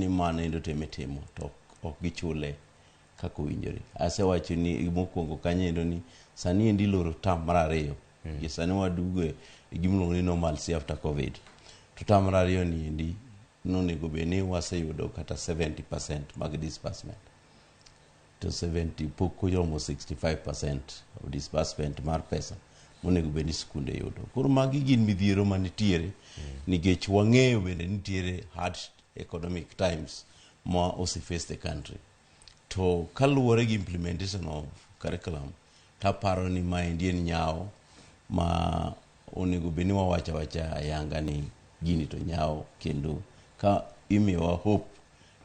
mano endo teme timo to ok gichule kaka owinjore. Asewacho ni mokwongo kanyo endo ni sani endi iloro term mar 2. Gi sani wadugo e gimiluongo ni normalcy after COVID. To term mar 2 ni endi nonego bed ni waseyudo kata 70% mag disbursement. To 70 pok oromo 65% of disbursement mar pesa monego bed ni skunde yudo. Koro magi gin midhiero manitiere nikech wang'eyo bende nitiere hard economic times ma oseface the country. To kaluwore gi implementation of curriculum, taparo ni maendi en nyawo ma onego bed ni wawacho awacha ayanga ni gini to nyawo, kendo ka imiyowa hope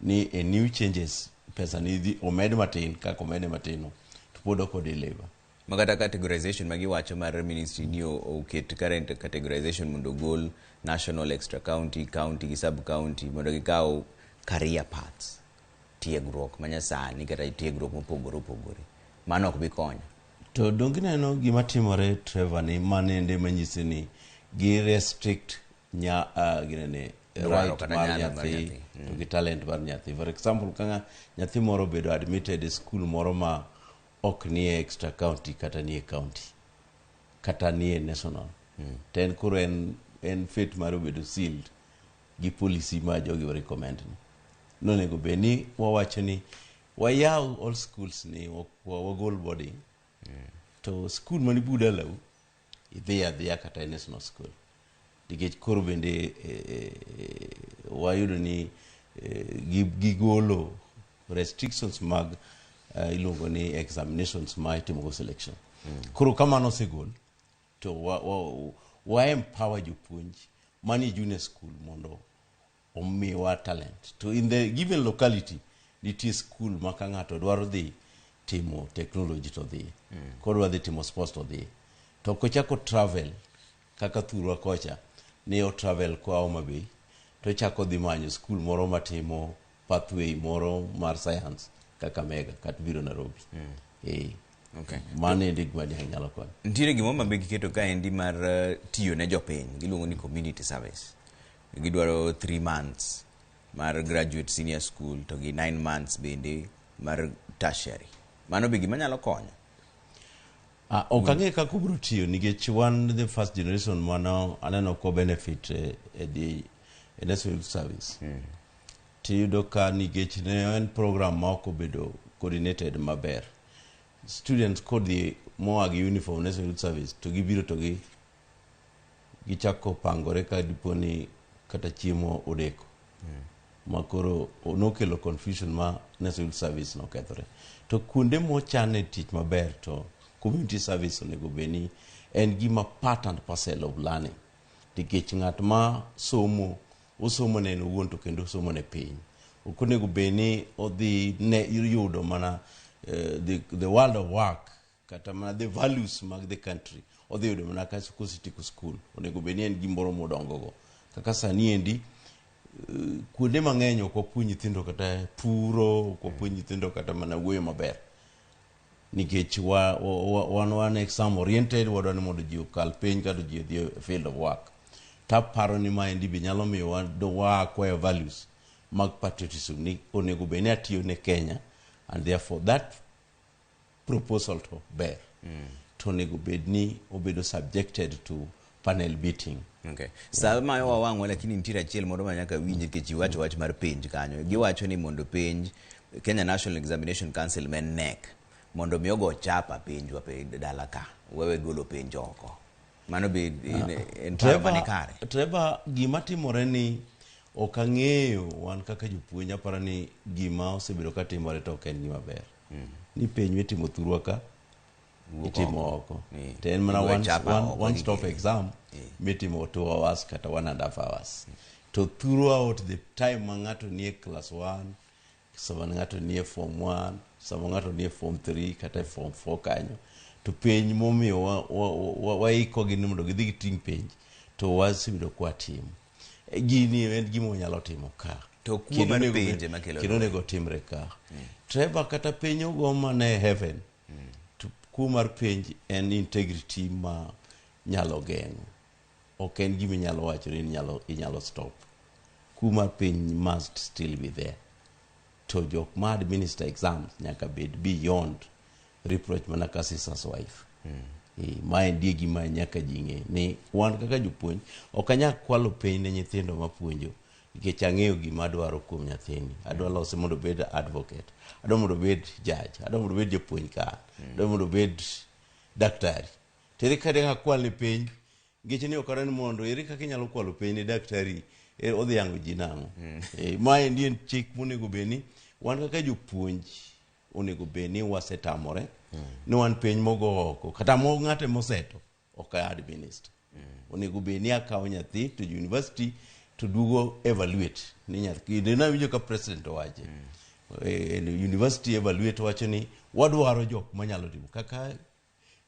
ni a new changes pesa ni dhi omed matin kaka omede matin no to pod ok odeliver. Makata categorization magiwacho mar ministry ni oket current categorization mondo ogol national, extra county, county gi sub county mondo gikaw career paths, tiegruok manyasani kata tiegruok mopogore opogore. Mano ok bi konyo. To donge ineno gima timore Trevor ni manende manyisi ni gi restrict ginene right mar nyathi to gi talent mar nyathi. For example, ka nyathi moro obedo admitted e school moro ma ok nie extra county kata nie county kata nie national, to en koro en fate mar obedo sealed gi policy ma jogi recommend ni. Nonego bed ni wawacho ni wayaw all schools ni wagol boarding, to school mani but dalau idhi adhiya kata e national school, nikech koro bende wayudo ni gigolo restrictions mag iluongo ni examinations ma itimogo selection. Koro kamano osegol to wa empower jopuonj manie junior school mondo omiwa talent. To in the given locality, nitie school ma ka ng'ato dwaro dhi timo technology to dhi. Kodwa dhi timo sports to dhi. To kochako travel kaka thurwa kocha ni o travel koa Homa Bay to chako dhi manyo school moro matimo pathway moro mar science kaka Mega kata biro Nairobi. Okay. Mano endi gima nyalo konyo. Nitiere gimoro ma be giketo kaendi mar tiyo ne jopiny, giluongo ni community service. Gidwaro 3 months mar graduate senior school to gi 9 months bende mar tertiary. Mano be gima nyalo konyo. Ok ang'e kaka obiro tiyo nikech wan the first generation mano aneno ko benefit e the National Youth Service. Tiyudo ka nikech ne en program ma ok obedo coordinated maber. Students kodhi moa gi uniform National Youth Service to gibiro to gi gichako pangore ka dipo ni kata chiemo odeko. Ma koro nokelo confusion ma National Youth Service nokethore. To kuonde mochane tich maber to community service onego bed ni en gima part and parcel of learning. Nikech ng'at ma somo, osomo ne en owuon to kendo osomo ne piny. Ok onego bed ni odhi ne yudo mana the world of work kata mana the values mag the country. Odhi yudo mana ka kosetieko school. Onego bed ni en gimoro modongo go. Kaka sani endi, kuonde mang'eny ok wapuonj nyithindo kata puro, ok wapuonj nyithindo kata mana wuoyo maber. Nikech wan exam oriented, wadwa ni mondo ji okal penj kata ji odhi e field of work. Taparo ni maendi be nyalo miyo wa acquire values mag patriotism ni onego bed ni atiyo ne Kenya, and therefore that proposal to ber. To onego bed ni obedo subjected to panel beating. Okay. Sa ma wawang'wa, lakini nitiere achiel moro ma nyaka winj nikech iwacho wach mar penj kanyo. Giwacho ni mondo penj Kenya National Examination Council ma en KNEC mondo mi ogo chapa penjwa pe dala ka wewe golo penj oko. Mano be en paro mane kare? Trevor, gima timore ni ok ang'eyo wan kaka jopuonj aparo ni gima osebedo ka timore to ok en gima ber. Ni penj mitimo thurwa ka itimo oko. To en mana one stop exam mitimo 2 hours kata 1.5 hours. To throughout the time ma ng'ato nie class 1, sama ng'ato nie form 1, sama ng'ato nie form 3 kata form 4 kanyo, to penj momiyo waikogi ni mondo gidhi giting' penj to wasebedo kwatimo. Gini en gima wanyalo timo ka. To kuo mar penj ema kelo kendo onego timre ka. Trevor, kata penj ogo mana e heaven, to kuo mar penj en integrity ma nyalo geng'o. Ok en gima inyalo wacho ni inyalo stop. Kuo mar penj must still be there. To jok ma administer exams nyaka bed beyond reproach mana ka Caesar's wife. Maendi e gima nyaka ji ng'e ni wan kaka jopuonj ok anyal kwalo penj ne nyithindo mapuonjo nikech ang'eyo gima adwaro kuom nyathini. Adwa lose mondo obed advocate, adwa mondo obed judge, adwa mondo obed japuonj ka, adwa mondo obed daktari. To ere kaka akwalne penj nikech ni ok adwa ni mondo ere kaka inyalo kwalo penj ne daktari, odhi yango ji nang'o? Maendi en chik monego bed ni wan kaka jopuonj onego bed ni wasetamore ni wan penj mogo oko kata mo ng'ato moseto ok administer. Onego bed ni akawo nyathi to university to duogo evaluate ni nyathi. Ne awinjo ka president owache. University evaluate wacho ni wadwaro jok manyalo timo kaka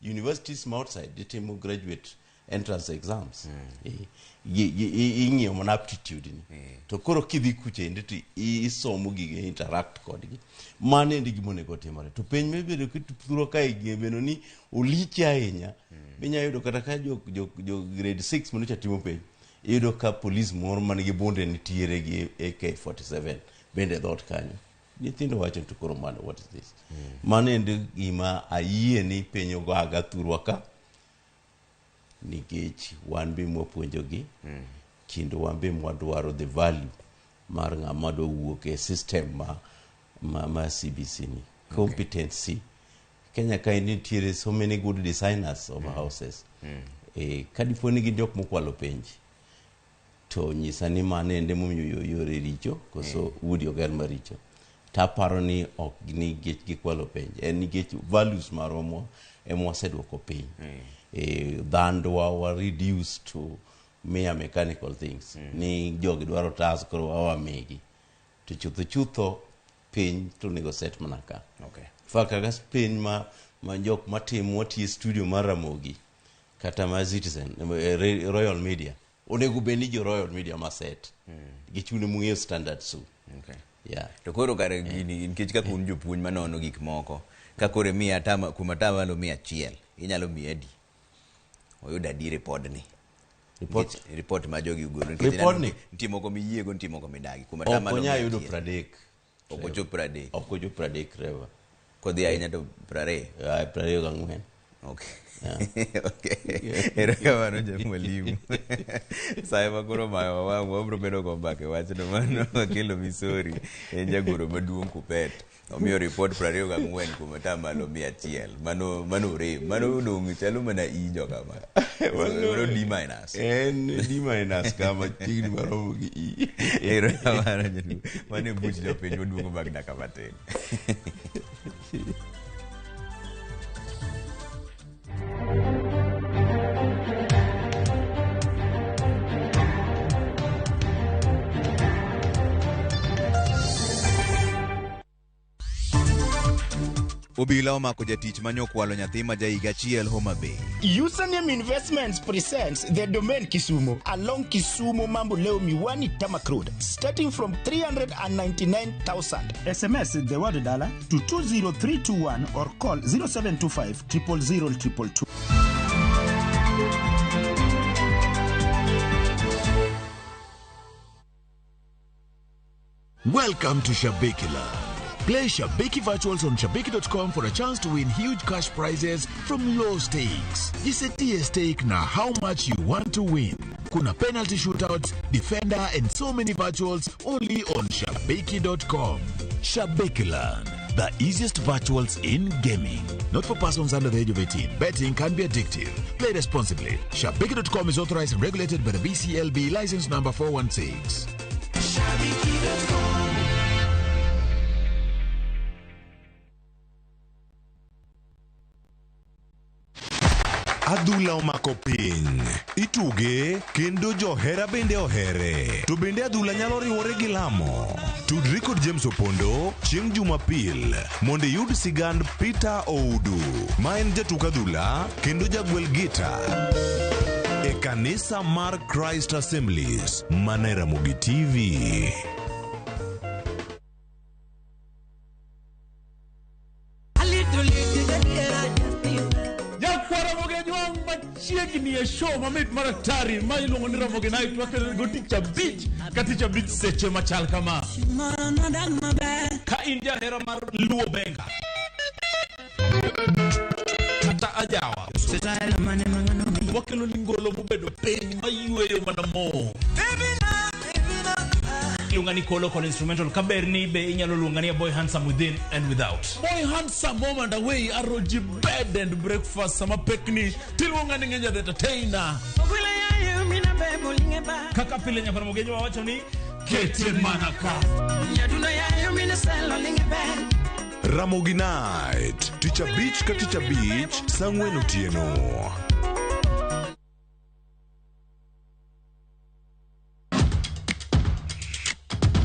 universities ma outside gitimo graduate entrance exams. Ing'iyo mana aptitude ni. To koro kidhi kucha endi to isomo gige interact kodgi. Mano endi gima onego timore. To penj mibedo kithuro kae beno ni olich ahinya. Minya yudo kata ka jo grade 6 manocha timo penj. Iyudo ka police moro man gi bunde nitiere gi AK-47 bende e dhoot kanyo. Nyithindo wacho to koro mano what is this? Mano endi gima ayie ni penj ogo aga thurwa ka nikech wan be mwapuonjogi kendo wan be mwadwaro the value mar ng'ama dwa wuok e system ma CBC ni. Competency. Kenya ka nitiere so many good designers of houses. Ka dipo ni gin jok mokwalo penj to nyisa ni mano ende momiyo yore richo koso udi oger maricho. Taparo ni ok nikech gikwalo penj, en nikech values marwa ema waseduoko piny. Dhandwa wa reduce to mere mechanical things ni jogi dwaro tas koro wawamigi to chutho chutho piny to onego set mana ka. Fa kaka piny ma jok matimo watiyo e studio mar Ramogi kata mar Citizen, Royal Media, onego bed ni jo Royal Media ma set gichune mung'eyo standard su. Yeah. To koro kare gini nikech kaka un jopuonj manono gik moko ka koro imiye atama kuom atamalo 100 inyalo miye adi oyud adi ripodni? Report ma jogi ogolo nikech Report ni? Nitie moko miyiego, nitie moko midagi. Kuom Ok atamalo onyal mia yudo achiel. 30. Ok ochop 30. Ok ochop 30 Trevor. Kodhi ahinya to 20. 24. Okay. Okay. Erokamano jamwalimu. Sa ema koro mayo wang' wabro bedo go mbaka e wachno mano wakelo Misori en jagoro maduong' Kuppet. Omiyo report 24 kuom atamalo 100. Mano orem. Mano odong' chalo mana i joka ma. Mano D minus. En D minus kama chiegni maromo gi E. Erokamano jaduong'. Mano e buch jopiny waduogo bang' dakika matin. Obila omako jatich mane okwalo nyathi ma jahiga achiel Homa Bay. Username Investments presents the Domain Kisumu along Kisumu Mamboleo Miwani Tarmac Road, starting from 399,000. SMS the word dollar to 20321 or call 0725 000 222. Welcome to Shabiki Land. Play Shabiki Virtuals on Shabiki.com for a chance to win huge cash prizes from low stakes. Jisetie stake na how much you want to win. Kuna penalty shootouts, defender and so many virtuals only on Shabiki.com. Shabiki Land, the easiest virtuals in gaming. Not for persons under the age of 18. Betting can be addictive. Play responsibly. Shabiki.com is authorized and regulated by the BCLB license number 416. Shabiki.com. Adhula omako piny. Ituge kendo johera bende ohere. To bende adhula nyalo riwore gi lamo. Tudri kod James Opondo chieng' Jumapil mondo iyud sigand Peter Oudu ma en jatuk adhula kendo jagwel gita e kanisa mar Christ Assemblies mana e Ramogi TV. Nyakwara Ramogi machiegni e show mamit mar atari ma iluongo ni Ramogi Night wakelo go tich abich ka tich abich seche machal kama. Ka in jahera mar Luo Benga kata ajawa, wakelo ni ngolo mobedo piny mayweyo mana mo. Iluonga ni Kolo kod instrumental kaberni be inyalo luonga ni Boy Handsome within and without. Boy Handsome home and away aroji bed and breakfast sama pekni tiluonga ni Ng'enya the entertainer. Kaka pile nyakwar Ramogi wawacho ni kete mana ka. Ramogi Night, tich abich ka tich abich, saa ang'wen otieno.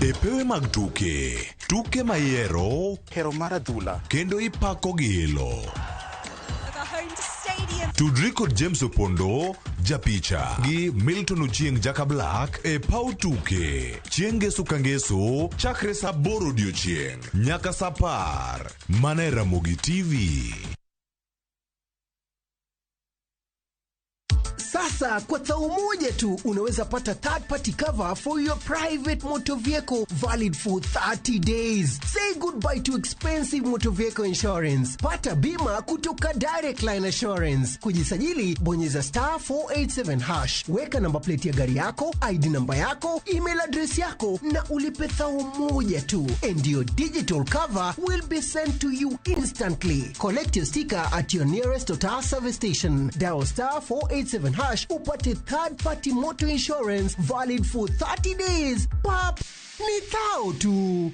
E pewe mag tuke, tuke mayiero, hero mar adhula, kendo ipako gi ilo. Tudri kod James Opondo, japicha, gi Milton Ochieng' Jaka Black e paw tuke. Chieng' ngeso ka ngeso, chakre saa aboro odiochieng' nyaka saa apar. Mana e Ramogi TV. Sasa kwa thao moja tu unaweza pata third party cover for your private motor vehicle valid for 30 days. Say goodbye to expensive motor vehicle insurance. Pata bima kutoka Direct Line Assurance. Kujisajili, bonyeza star 487 hash. Weka namba plate ya gari yako, ID namba yako, email address yako na ulipe thao moja tu. And your digital cover will be sent to you instantly. Collect your sticker at your nearest Total service station. Dial star 487 hash upate third party motor insurance valid for 30 days. Pap, ni thao tu.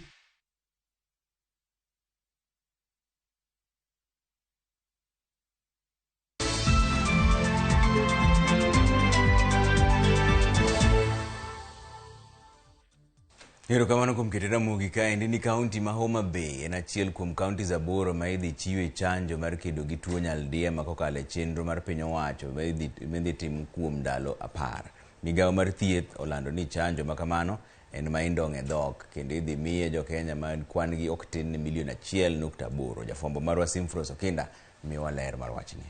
Erokamano kuom keto Ramogi kaendi ni kaunti ma Homa Bay en achiel kuom kauntis 8 ma idhi chiwe chanjo mar kedo gi tuo nyaldiema kokalo e chenro mar piny owacho ma idhi tim kuom ndalo 10. Migawo mar thieth olando ni chanjo ma kamano en ma indong'e e dhok kendo idhi miye jokenya ma kwan gi ok tin ne milion 1.8. Jafwambo marwa Simfros Okinda miwa ler mar wachni.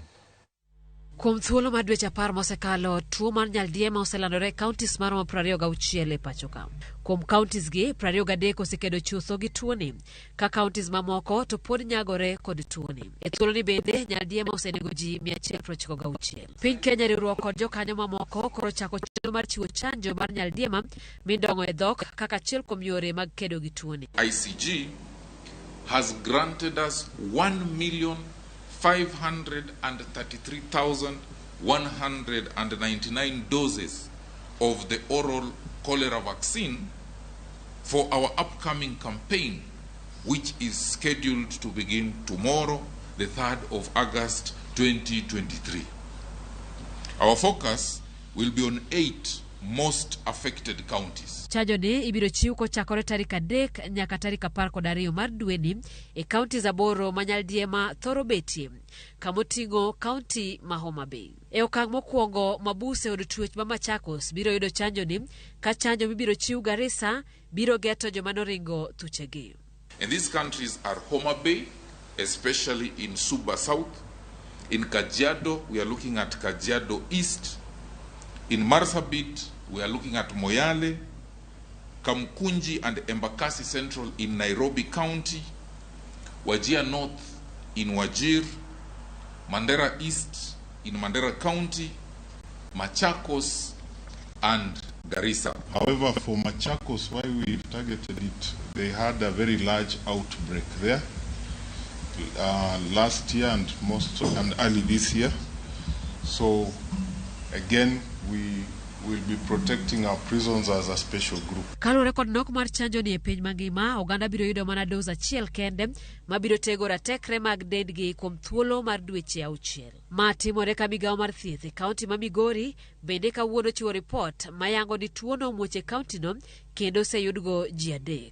Kuom thuolo mar dweche 10 mosekalo, tuo mar nyaldiema oselandore e counties maromo 26 e pacho ka. Kuom counties gi, 23 osekedo chutho gi tuoni, ka counties mamoko to pod nyagore kod tuoni. E thuoloni bende, nyaldiema osenego ji 196. Piny Kenya riwruok kod jokanyo mamoko koro chako chenro mar chiwo chanjo mar nyaldiema mindong'o e dhok kaka achiel kuom yore mag kedo gi tuoni. ICG has granted us 1,533,199 doses of the oral cholera vaccine for our upcoming campaign, which is scheduled to begin tomorrow, the 3rd of August 2023. Our focus will be on 8 most affected counties. Chanjo ni ibiro chiw kochakore tarik 3 nyaka tarik 12 mar dweni e counties 8 ma nyaldiema thoro betie, kamoting'o kaunti ma Homa Bay. E okang' mokwongo, mabuse od twech ma Machakos biro yudo chanjo ni, ka chanjo mibiro chiw Garissa biro geto joma noringo thuchegi. And these countries are Homa Bay, especially in Suba South. In Kajiado, we are looking at Kajiado East. In Marsabit, we are looking at Moyale, Kamkunji and Embakasi Central in Nairobi County, Wajir North in Wajir, Mandera East in Mandera County, Machakos and Garissa. However, for Machakos, why we've targeted it, they had a very large outbreak there last year and and early this year. So again, we will be protecting our prisons as a special group. Kaluwore kod nok mar chanjo ni e piny mangima, oganda biro yudo mana dos achiel kende mabiro tego ratekre mag dendgi kuom thuolo mar dweche 6. Ma timore ka migawo mar thieth e kaunti ma Migori bende kawuono chiwo ripot mayango ni tuono omuoch e kauntino kendo oseyudgo ji 3.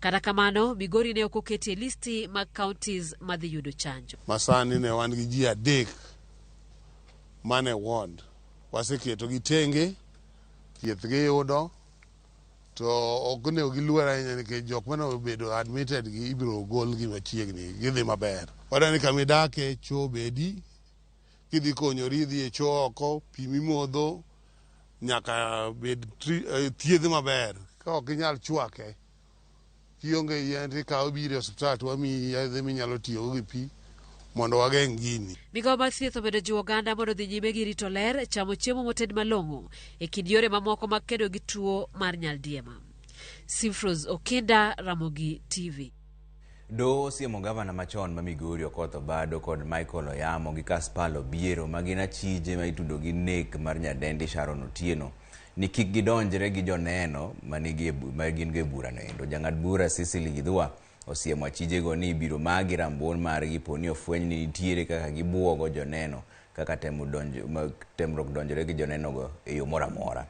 Kata kamano, Migori ne ok oketi e listi mag counties madhi yudo chanjo. Masani ne wan gi ji 3 mane ward. Waseketo gi tenge, thieth giyudo, to ok onego giluor ahinya nikech jok mane obedo admitted gi ibiro gol gi machiegni, gidhi maber. Wadwa ni kama idake choo bedi, kidhi konyori idhi e choo oko, pi mimodho nyaka bed thiedh maber. Ka ok inyal chwake, kionge yien tikawo biro e osiptal to wamiyi yedhe minyalo tiyogo gi pi mondo wageng' gini. Migawo mar thieth omedo jiwo oganda mondo odhi nyime gi rito ler, chamo chiemo moted malong'o e kind yore mamoko mag kedo gi tuo mar nyaldiema. Simfros Okinda, Ramogi TV. Doho osiemo gavana machon ma Migori Okoth Obado kod Michael Oyamo gi Kaspal Obiero ma gin achije ma itudo gi nek mar nyadendi Sharon Otieno ni kik gidonjre gi joneno ma gin go e burano endo. Jang'ad bura Cecily Githua osiemo achijego ni ibiro magi rambun margi poni ofweny ni nitiere kaka gibuogo joneno kaka temruok donjore gi jonenogo e yo moro amora.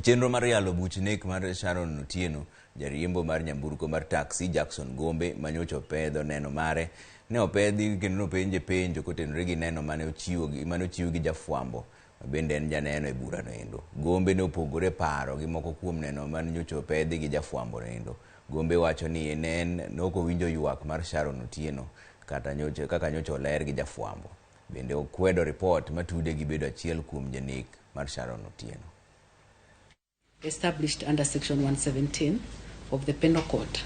Chenro mar yalo buch nek mar Sharon Otieno, jariembo mar nyamburko mar taxi Jackson Gombe manyocha opedho neno mare ne opedhi kendo nopenje penjo kotenore gi neno mane ochiw gi jafwambo ma bende en janeno e burano endo. Gombe ne opogore paro gi moko kuom neno mane nyocha opedhi gi jafwambo endo. Gombe wacho ni en ok owinjo ywak mar Sharon Otieno kata kaka nyocha oler gi jafwambo. Bende okwedo ripot matude gi bedo achiel kuom janek mar Sharon Otieno. Established under Section 117 of the Penal Code,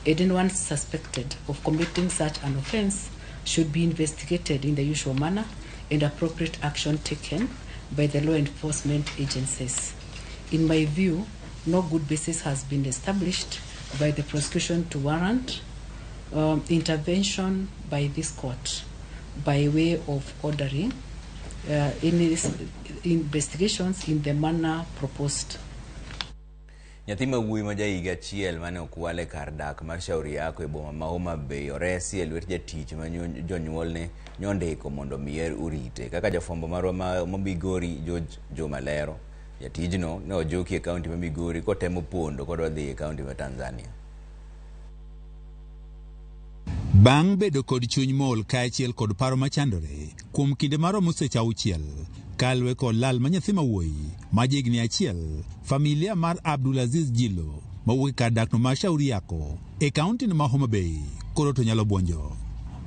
anyone suspected of committing such an offense should be investigated in the usual manner and appropriate action taken by the law enforcement agencies. In my view, no good basis has been established by the prosecution to warrant intervention by this court by way of ordering any investigations in the manner proposed. Nyathi ma wuoyi ma jahiga achiel mane okwal e kar dak mar Shauri Yako e boma ma Homa Bay oresi e lwet jatich ma jonyuolne nyondiko mondo miye orite. Kaka jafwambo marwa ma Migori George Juma lero, Jatijno ne ojuki e kaunti ma Migori kotemo pondo kodwa dhi e kaunti ma Tanzania. Bang' bedo kod chuny mool kaachiel kod paro machandore kuom kinde maromo seche 6 kaluwe kod lal ma nyathi mawuoyi ma jahigni 1, familia mar Abdulaziz Jilo mawuok e kar dakno ma Shauri Yako e kaunti ma Homa Bay koro to nyalo buonjo.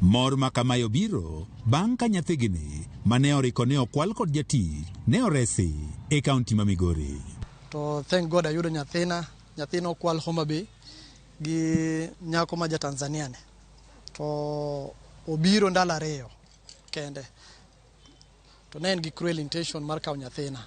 Mor ma kamae obiro bang' ka nyathigini mane oriko ne okwal kod jatich ne oresi e kaunti ma Migori. To thank God ayudo nyathina, nyathina okwal Homa Bay gi nyako ma ja Tanzania ni. To obiro ndalo 2 kende. To ne en gi cruel intention mar kawo nyathina.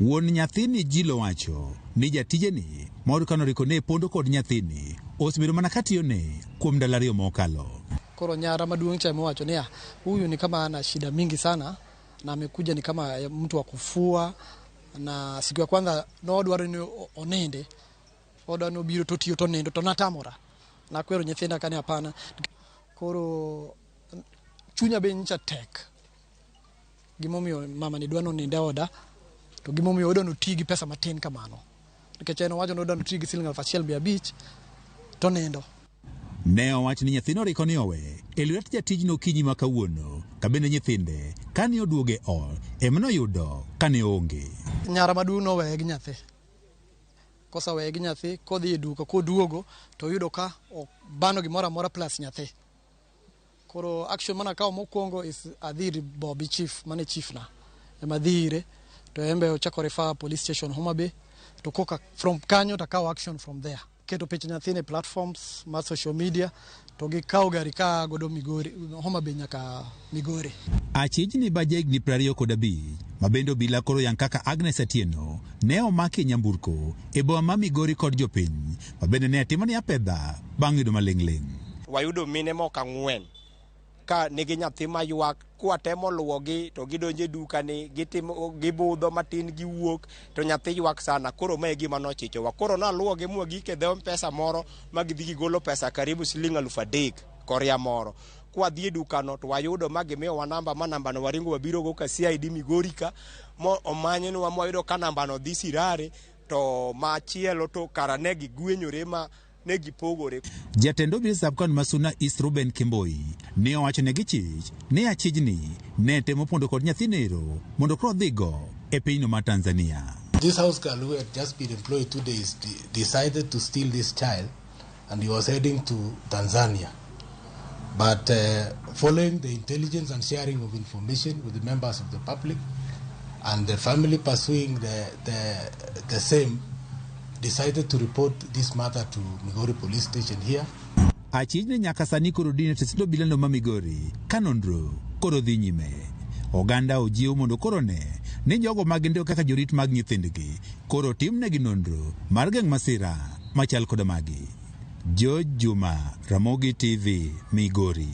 Wuon nyathini Jilo wacho ni jatijeni mor kanoriko ne pondo kod nyathini osebedo mana katiyone kuom ndalo 2 mokalo. Koro nyara maduong' cha mowacho niya, huyu ni kama ana shida mingi sana na amekuja ni kama mtu wa kufua, na siku ya kwanza nodwaro ni oninde, odwa ni obiro to tiyo to nindo to natamora. Nakwero nyithinda kane hapana. Koro chunya be nyicha tek. Gimomiyo mama ni dwa noninde oda, to gimomiyo odwa noti gi pesa matin kamano. Nikech en owacho ni odwa noti gi siling 1500 to nindo. Ne owach ni nyathino oriko ni owe e lwet jatijno okinyi ma kawuono, kabende nyithinde kane oduogo e ot ema noyudo kane oonge. Nyara maduong' noweye gi nyathi. Koseweye gi nyathi, kodhi e duka koduogo to oyudo ka obano gimoro amora plus nyathi. Koro action mana akawo mokwongo is adhi ir Bobby Chief, mane chief na. Ema adhi ire, to en be ochako refer police station Homa Bay, to koka from kanyo to akawo action from there. Keto picha nyathini e platforms mar social media, to gikawo gari ka godo Migori, Homa Bay nyaka Migori. Achijni ba jahigni 25 ma bende obila koro yang kaka Agnes Atieno ne omaki e nyamburko e boma ma Migori kod jopiny ma bende ne timo ni apedha bang' yudo maling'ling'. Wayudo mine moko 4 ka nigi nyathi maywak, kwatemo luwogi to gidonjo e duka ni, gitimo, gibudho matin giwuok to nyathi ywak sana. Koro mae e gima nochichowa. Koro naluwogi mwagik e dho M-Pesa moro ma gidhi gigolo pesa karibu siling 3000 koria moro. Kwadhi e dukano to wayudo ma gimiyowa namba, ma nambano waringo wabirogo ka CID Migori ka, mo omanyonwa mwayudo ka nambano dhi Sirare, to machielo to kara ne gigwenyore ma ne gipogore. Jatend obila sub-county ma Suna East Ruben Kimboi ne owacho ne gichich ni achijni ne temo pondo kod nyathinero mondo koro odhigo e pinyno mar Tanzania. This house girl who had just been employed 2 days decided to steal this child, and he was heading to Tanzania. But following the intelligence and sharing of information with the members of the public and the family pursuing the same, decided to report this matter to Migori Police Station here. Achijni nyaka sani koro dine tesend obilano ma Migori ka nonro koro dhi nyime. Oganda ojiw mondo koro ne ni jogo ma gin kaka jorit mag nyithindgi koro timnegi nonro mar geng' masira machal koda magi. George Juma, Ramogi TV, Migori.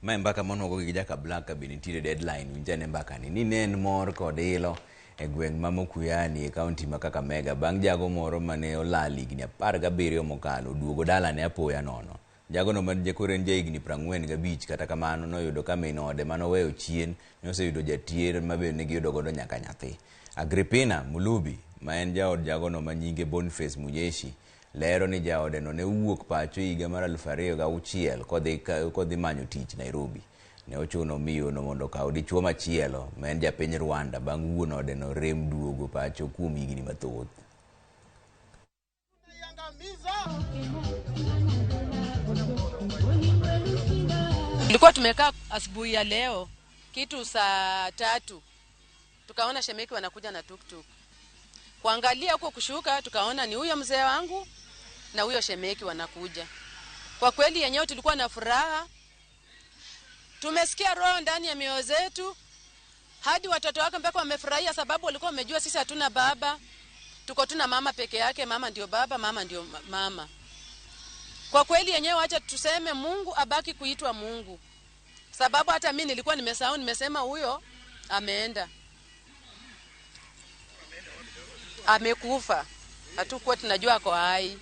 Mae mbaka monuogo gi Jaka Black be nitiere deadline winjane mbaka ni ne en mor kod ilo e gweng' ma Mokuyani e kaunti ma Kakamega bang' jago moro mane olal higni 17 mokalo oduogo dalane apoya nono. Jagono ma koro en jahigni 45 kata kamano noyudo ka min ode manoweyo chien ne oseyudo jatier ma be negiyudo godo nyaka nyathi. Agripina Mulubi ma en jaod jagono ma nyinge Boniface Munyeshi lero ni jaode no ne owuok pacho higa mar 2006 kodhi manyo tich Nairobi. Ne ochuno miyo no mondo okaw dichuo machielo ma en japiny Rwanda bang' wuon ode no rem duogo pacho kuom higni mathoth. Tulikuwa tumekaa asubuhi ya leo kitu saa 3, tukaona shemeki wanakuja na tuktuk. Kuangalia huko kushuka tukaona ni huyo mzee wangu na huyo shemeki wanakuja. Kwa kweli yenyewe tulikuwa na furaha. Tumesikia roho ndani ya mioyo zetu. Hadi watoto wake mpaka wamefurahia sababu walikuwa wamejua sisi hatuna baba. Tuko tuna mama peke yake, mama ndio baba, mama ndio mama. Kwa kweli yenyewe acha tuseme Mungu abaki kuitwa Mungu. Sababu hata mimi nilikuwa nimesahau, nimesema huyo ameenda. Amekufa. Hatukuwa tunajua kwa hai.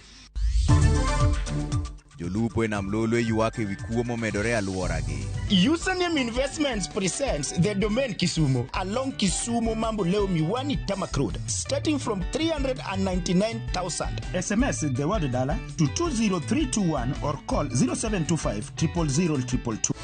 Jolupo e nam Lolwe ywak ewi kuo momedore e alworagi. Username Investments presents The Domain Kisumu along Kisumu Mamboleo Miwani Tarmac Road, starting from 399,000. SMS the word dollar to 20321 or call 0725 000 222.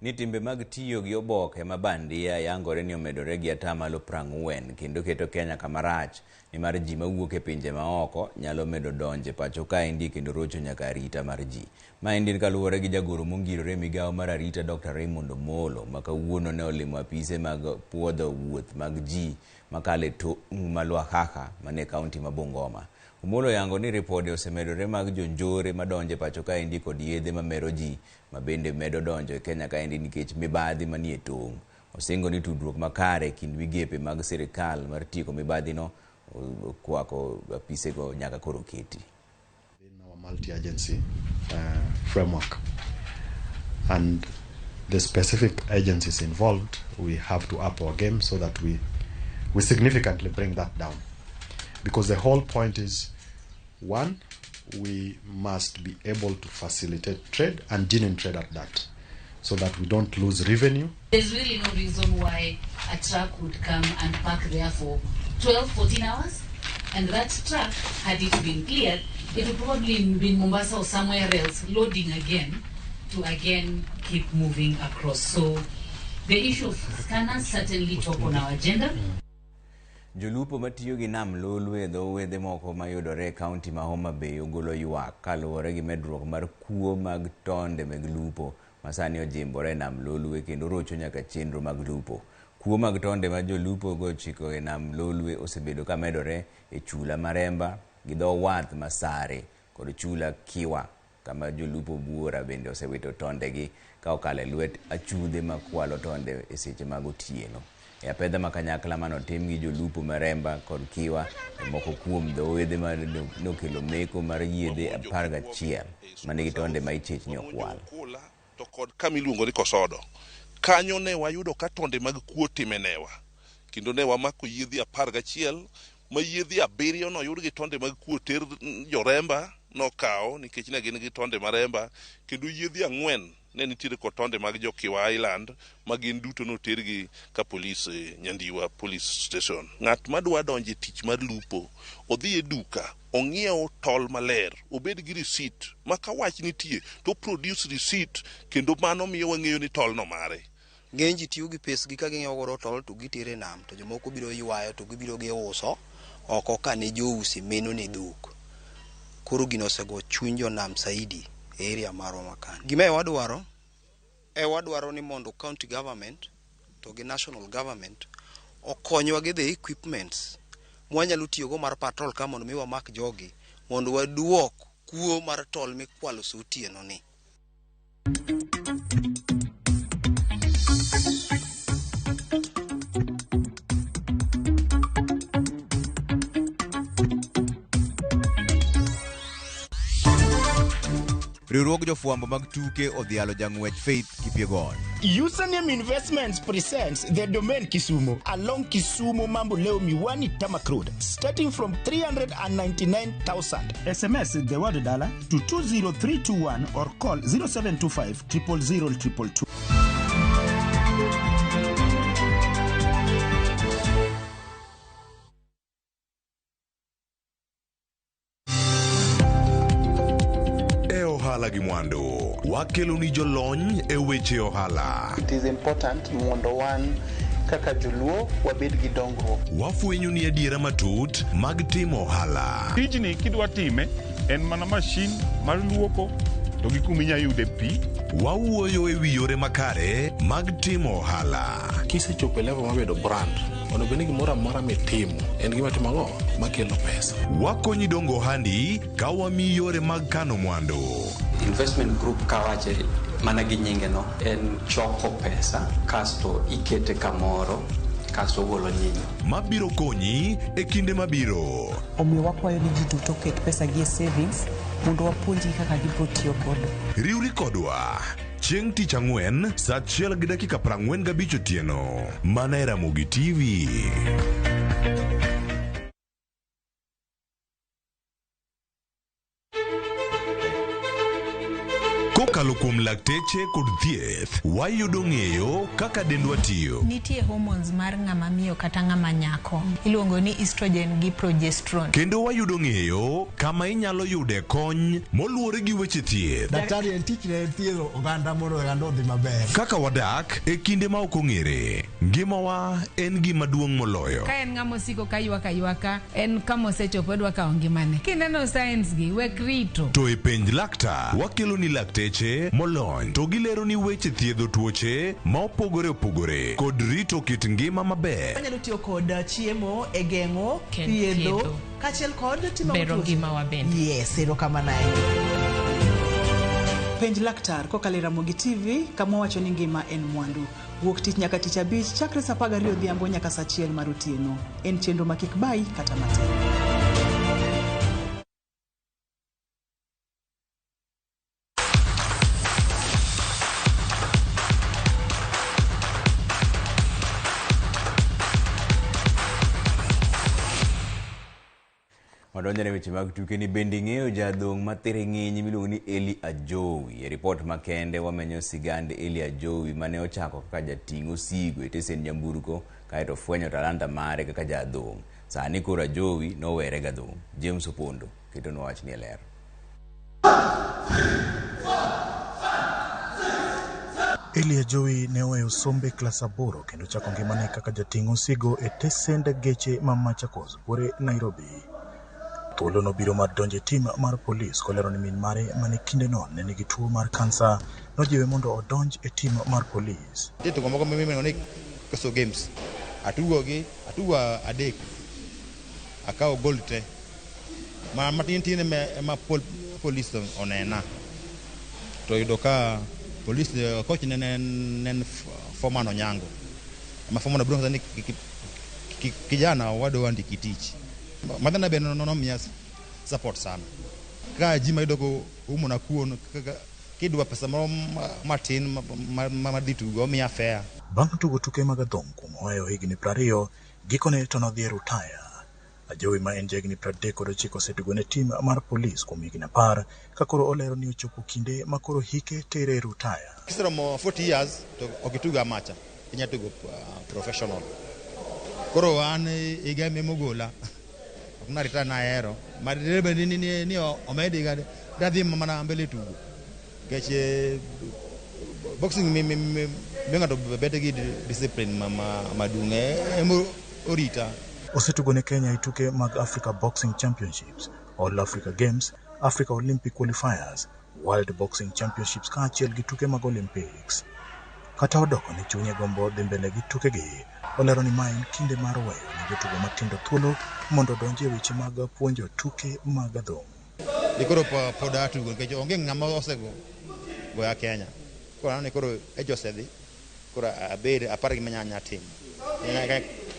Ni timbe mag tiyo gi oboke ma bandia yangore ni omedore gi atamalo 40 kendo keto Kenya kama rach nimar ji mawuok e pinje maoko nyalo medo donjo e pacho kaendi kendo rocho nyaka arita mar ji. Maendi en kaluwore gi jagoro mongirore e migawo mar arita Dr. Raymond Omolo ma kawuono ne olimo apise mag puodho wuoth mag ji makalo e tong' ma Lwakhakha manie kaunti ma Bungoma. Omolo yango ni ripode osemedore mag jonjore madonjo e pacho kaendi kod yedhe mamero ji ma bende medo donjo e Kenya kaendi nikech mibadhi manie tong'. Osingo ni tudruok makare e kind migepe mag sirikal mar tieko mibadhino okwako apisego nyaka koro keti. Our multi-agency framework and the specific agencies involved, we have to up our game so that we significantly bring that down. Because the whole point is, one, we must be able to facilitate trade and genuine trade at that, so that we don't lose revenue. There's really no reason why a truck would come and park there for 12, 14 hours. And that truck, had it been cleared, it would probably be in Mombasa or somewhere else, loading again to again keep moving across. So the issue of scanners certainly top on our agenda. Jolupo matiyo gi nam Lolwe e dho wedhe moko mayudore e kaunti ma Homa Bay ogolo ywak kaluwore gi medruok mar kuo mag tonde mag lupo ma sani ojimbore e nam Lolwe kendo rocho nyaka chenro mag lupo. Kuo mag tonde ma jolupo go ochiko e nam Lolwe osebedo ka medore e chula Maremba gi dho wath ma Sare kod chula Kiwa kama jolupo buora bende osewito tondegi ka okalo e lwet achudhe makwalo tonde e seche mag otieno. E apedha ma kanyakla manotim gi jolupo Maremba kod Kiwa e moko kuom dho wedhe ma nokelo meko mar yiedhe 11 manigi tonde ma ichich ni okwal. To kod kama iluongo ni Kosodo. Kanyo ne wayudo ka tonde mag kuo time newa. Kendo ne wamako yiedhi 11 ma yiedhi 7 noyud gi tonde mag kuo ter joremba nokawo nikech ne gin gi tonde maremba kendo yiedhi 4 ne nitiere kod tonde mag jo Kiwa Island ma gin duto notergi ka polis Nyandiwa police station. Ng'at madwa donjo e tich mar lupo odhi e duka ong'iew tol maler obed gi receipt ma ka wach nitie to produce receipt kendo mano miyo wang'eyo ni tol no mare. Ng'eny ji tiyo gi pesgi ka ging'iewo godo tol to gitere e nam to jomoko biro ywayo to gibiro giuso oko ka ne jousi meno ne dhok. Koro gino osego chuny jonam saidi e area marwa ma kanyo. Gima wadwaro wadwaro ni mondo county government to gi national government okonywa gi the equipments mwanyalo tiyogo mar patrol ka mondo mi wamak jogi mondo waduok kuo mar tol mikwalo sa otieno ni. Riwruog jofwambo mag tuke odhialo jang'wech Faith Kipyegon. Username Investments presents The Domain Kisumu along Kisumu Mamboleo Miwani Tarmac Road, starting from 399,000. SMS the word dollar to 20321 or call 0725 000 222. Ohala gi mwandu wakelo ni jolony e weche ohala. It is important mondo wan kaka joluo wabed gi dongruok. Wafwenyo ni adiera matut mag timo ohala. Tijni kidwa time en mana mashin mar luoko to gi kuma inya yude pi. Wawuoyo e wi yore makare mag timo ohala. Kisechopo e level mar bedo brand, onego bed ni gimoro amora mitimo en gima timo ang'o makelo pesa. Wakonyi dongo ohandi ka wamiyi yore mag kano mwandu. Investment group kawache mana gi nyinge no en choko pesa kasto ikete kamoro Kasto ogolo nyinyo. Mabiro konyi e kinde mabiro. Omiyo wakwayo ni ji duto oket pesa gi e savings mondo wapuonjgi kaka gibiro tiyo godo. Riwri kodwa chieng' tich ang'wen saa 1:45 otieno mana e Ramogi TV. Kokalo kuom lakteche kod thieth, wayudo ng'eyo kaka dendwa tiyo. Nitie hormones mar ng'ama miyo kata ng'ama nyako. Iluongo ni estrogen gi progesterone. Kendo wayudo ng'eyo kama inyalo yude kony moluwore gi weche thieth. Daktari en tich ne thiedho oganda mondo oganda odhi maber. Kaka wadak e kinde ma ok ong'ere, ngimawa en gima duong' moloyo. Ka en ng'ama osiko ka ywak aywaka, en kama osechopo odwa kawo ngimane. Kineno signs gi, wek rito. To e penj laktar, wakelo ni lakteche molony to gilero ni weche thiedho tuoche ma opogore opogore kod rito kit ngima maber. Wanyalo tiyo kod chiemo e geng'o, Ken thiedho, thiedho. kaachiel kod timo Bero tuoche. ngimawa bende. Yes, erokamano ahinya. Penj laktar kokalo e Ramogi TV kama wacho ni ngima en mwandu. Wuok tich nyaka tich abich chakre saa 12 odhiambo nyaka saa 1 mar otieno. En chenro ma kik bayi kata matin. Wadonjo e weche mag tuke ni bende ing'eyo jadhong' ma thiring'inyi miluongo ni Eli Ajowi. E ripot makende wamenyo sigand Eli Ajowi mane ochako kaka jating' osigo e tesend nyamburko kaeto ofwenyo talanta mare kaka jadhong'. Sani koro Ajowi nowere ga dhong'. James Opondo ketonwa wachni e ler. Eli Ajowi ne oweyo sombe klas 8 kendo chako ngimane kaka jating' osigo e tesend geche ma Machakos buore Nairobi. Thuolo nobiro mar donjo e tim mar polis kolero ni min mare mane kindeno ne nigi tuo mar kansa nojiwe mondo odonj e tim mar polis. Nitie tugo moko miluongo ni Koso Games. Atugo gi, atugo adek. Akawo gold te. Ma matin tin ema polis onena. To yudo ka polis coach ne en Foreman Onyango. Ma Foreman obiro ni kijana wadwa ndiki tich. Madhana be nomiya support sana. Ka ji mayudo ko umo na kuon kidwa pesa moro matin madhi tugo omiya fare. Bang' tugo tuke mag adhong' kuom ohewo higni 20, gikone to nodhi e rutaya. Ajowi ma en jahigni 39 osetugo ne tim mar polis kuom higni 10 ka koro olero ni ochopo kinde ma koro hike tere e rutaya. Kiseromo 40 years to ok itugo amacha, inya tugo professional. Koro an higa emogola. Ok narita nahero. Ma debe ni omed higa dadhi mana mbele tugo. Nikech boxing miyo ng'ato bet gi discipline maduong' ema orita. Osetugo ne Kenya e tuke mag Africa Boxing Championships, All Africa Games, Africa Olympic Qualifiers, World Boxing Championships kaachiel gi tuke mag Olympics. Kata odoko ni chunye gombo dhi mbele gi tukegi, olero ni ma en kinde mar weyo ne jotugo matindo thuolo mondo odonj e weche mag puonjo tuke mag adhong'. Koro pod atugo nikech onge ng'ama osego goya Kenya. Koro aneno ni koro age osedhi, koro abed apar gima anyalo timo.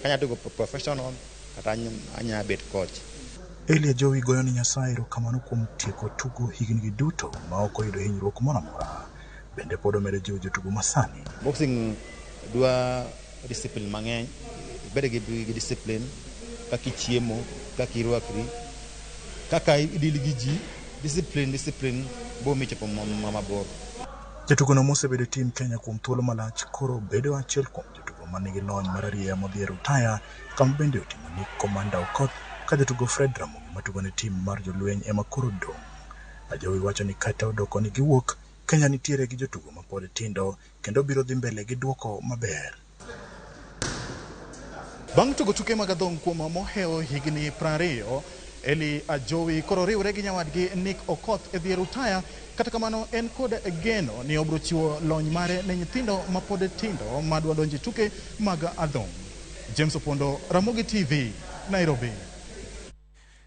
Kanya tugo professional kata anya bet coach. Eli Ajowi goyo ni Nyasaye erokamano kuom tieko tugo higni gi duto ma ok oyudo hinyruok moro amora. Bende pod omedo jiwo jotugo masani. Boxing dwa discipline mang'eny, ibed gi discipline kaka ichiemo, kaka irwakri, kaka idil gi ji, discipline bo michopo mabor. Jatugono mosebedo e tim Kenya kuom thuolo malach koro bedo achiel kuom jotugo manigi lony mararieya modhi e rutaya kama bende oting'o Nick Commander Okoth ka jatugo Fred Ramogi matugo ne tim mar jolweny ema koro dong'. Ajowi wacho ni kata odoko ni giwuok, Kenya nitiere gi jotugo mapod tindo kendo biro dhi mbele gi duoko maber. Bang' tugo tuke mag adhong' kuom mohewo higni 20, Eli Ajowi koro riwre gi nyawadgi Nick Okoth e dhi e rutaya. Kata kamano en kod geno ni obiro chiwo lony mare ne nyithindo mapod tindo madwa donjo e tuke mag adhong'. James Opondo, Ramogi TV, Nairobi.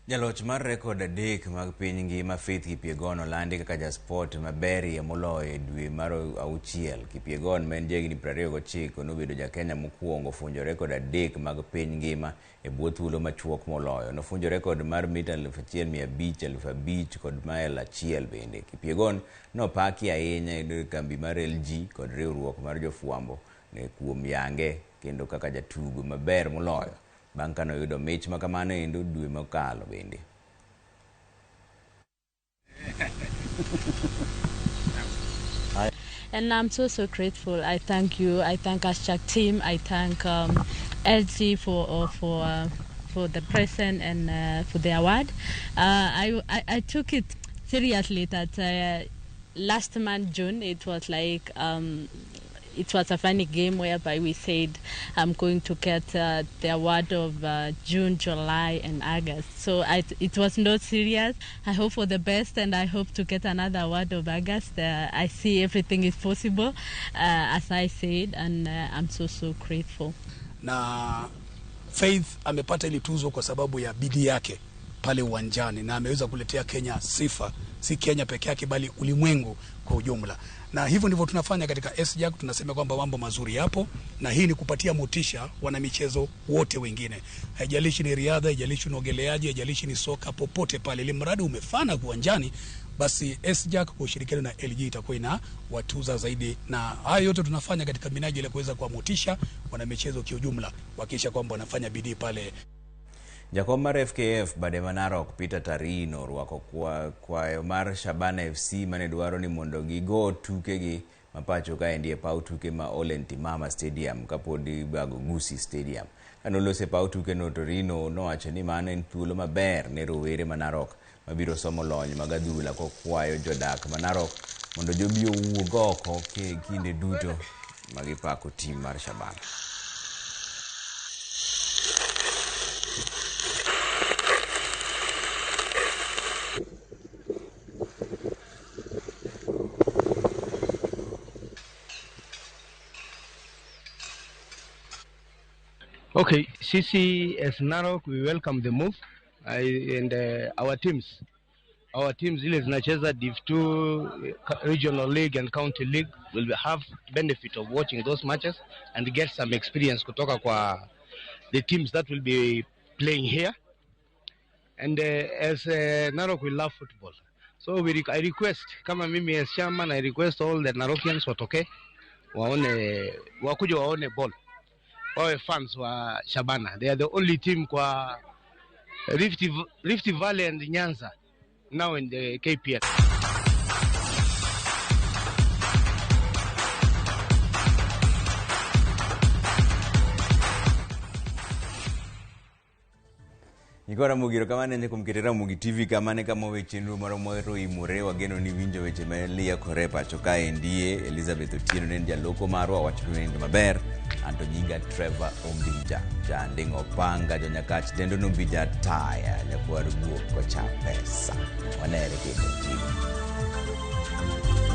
Jaloch mar rekod 3 mag piny ngima Faith Kipyegon olandi kaka jasport maberie moloyo e dwe mar auchiel. Kipyegon ma en jahigni 29 nobedo ja Kenya mokwongo funjo rekod 3 mag piny ngima e bwo thuolo machuok moloyo. Nofunjo rekod mar mita 1500, 5000 kod mael 1 bende. Kipyegon nopaki ahinya e kambi mar LG kod riwruok mar jofwambo ne kuom yange kendo kaka jatugo maber moloyo bang' ka noyudo mich makamano endo dwe mokalo bende. And I'm so grateful. I thank you. I thank Hashtag team. I thank LG for the present and for the award. I took it seriously that last month, June, it was like it was a funny game whereby we said I'm going to get the award of June, July, and August. So it was not serious. I hope for the best, and I hope to get another award of August. I see everything is possible, as I said, and I'm so grateful. Na Faith amepata ile tuzo kwa sababu ya bidii yake pale uwanjani, na ameweza kuletea Kenya sifa, si Kenya peke yake bali ulimwengu kwa ujumla. Na hivyo ndivyo tunafanya katika SJAK. Tunasema kwamba mambo mazuri yapo, na hii ni kupatia motisha wanamichezo wote wengine. Haijalishi ni riadha, haijalishi ni uogeleaji, haijalishi ni soka, popote pale, ili mradi umefana uwanjani, basi SJAK kwa ushirikiano na LG itakuwa ina watuza zaidi. Na hayo yote tunafanya katika minajili ya kuweza kuwamotisha wanamichezo kiujumla, kuhakikisha kwamba wanafanya bidii pale. Jakom mar FKF bade ma Narok Peter Tarino orwako kwayo mar Shabana FC mane dwaro ni mondo gigo tukegi mapacho kaendi e paw tuke ma Ole Ntimama Stadium kapod ibago Gusii Stadium. Kanoloso e paw tukeno, Torino nowacho ni mano en thuolo maber ne rowere ma Narok mabiro somo lony mag adhula kokwayo jodak ma Narok mondo jobi owuog oko kinde duto magipako tim mar Shabana. Okay, sisi as Narok, we welcome the move. And our teams zile zinacheza Div 2, Regional League and County League will have benefit of watching those matches and get some experience kutoka kwa the teams that will be playing here. And as Narok, we love football. So I request, kama mimi as chairman, I request all the Narokians watoke, waone, wakuja waone ball. Wawe fans wa Shabana. They are the only team kwa Rift Valley and Nyanza now in the KPL. Nyikora Mugiro kamane ne kuom Ramogi TV kamane kama weche nru moro mohero imore wageno ni winjo weche ma kore pacho kaendie. Elizabeth Otieno ne en jaloko marwa wacho ni maber. Anto nyinga Trevor Ombija janding'o panga jonyakach dendo nombija taya nyakwar guok kocha pesa wanere kendo chieng'.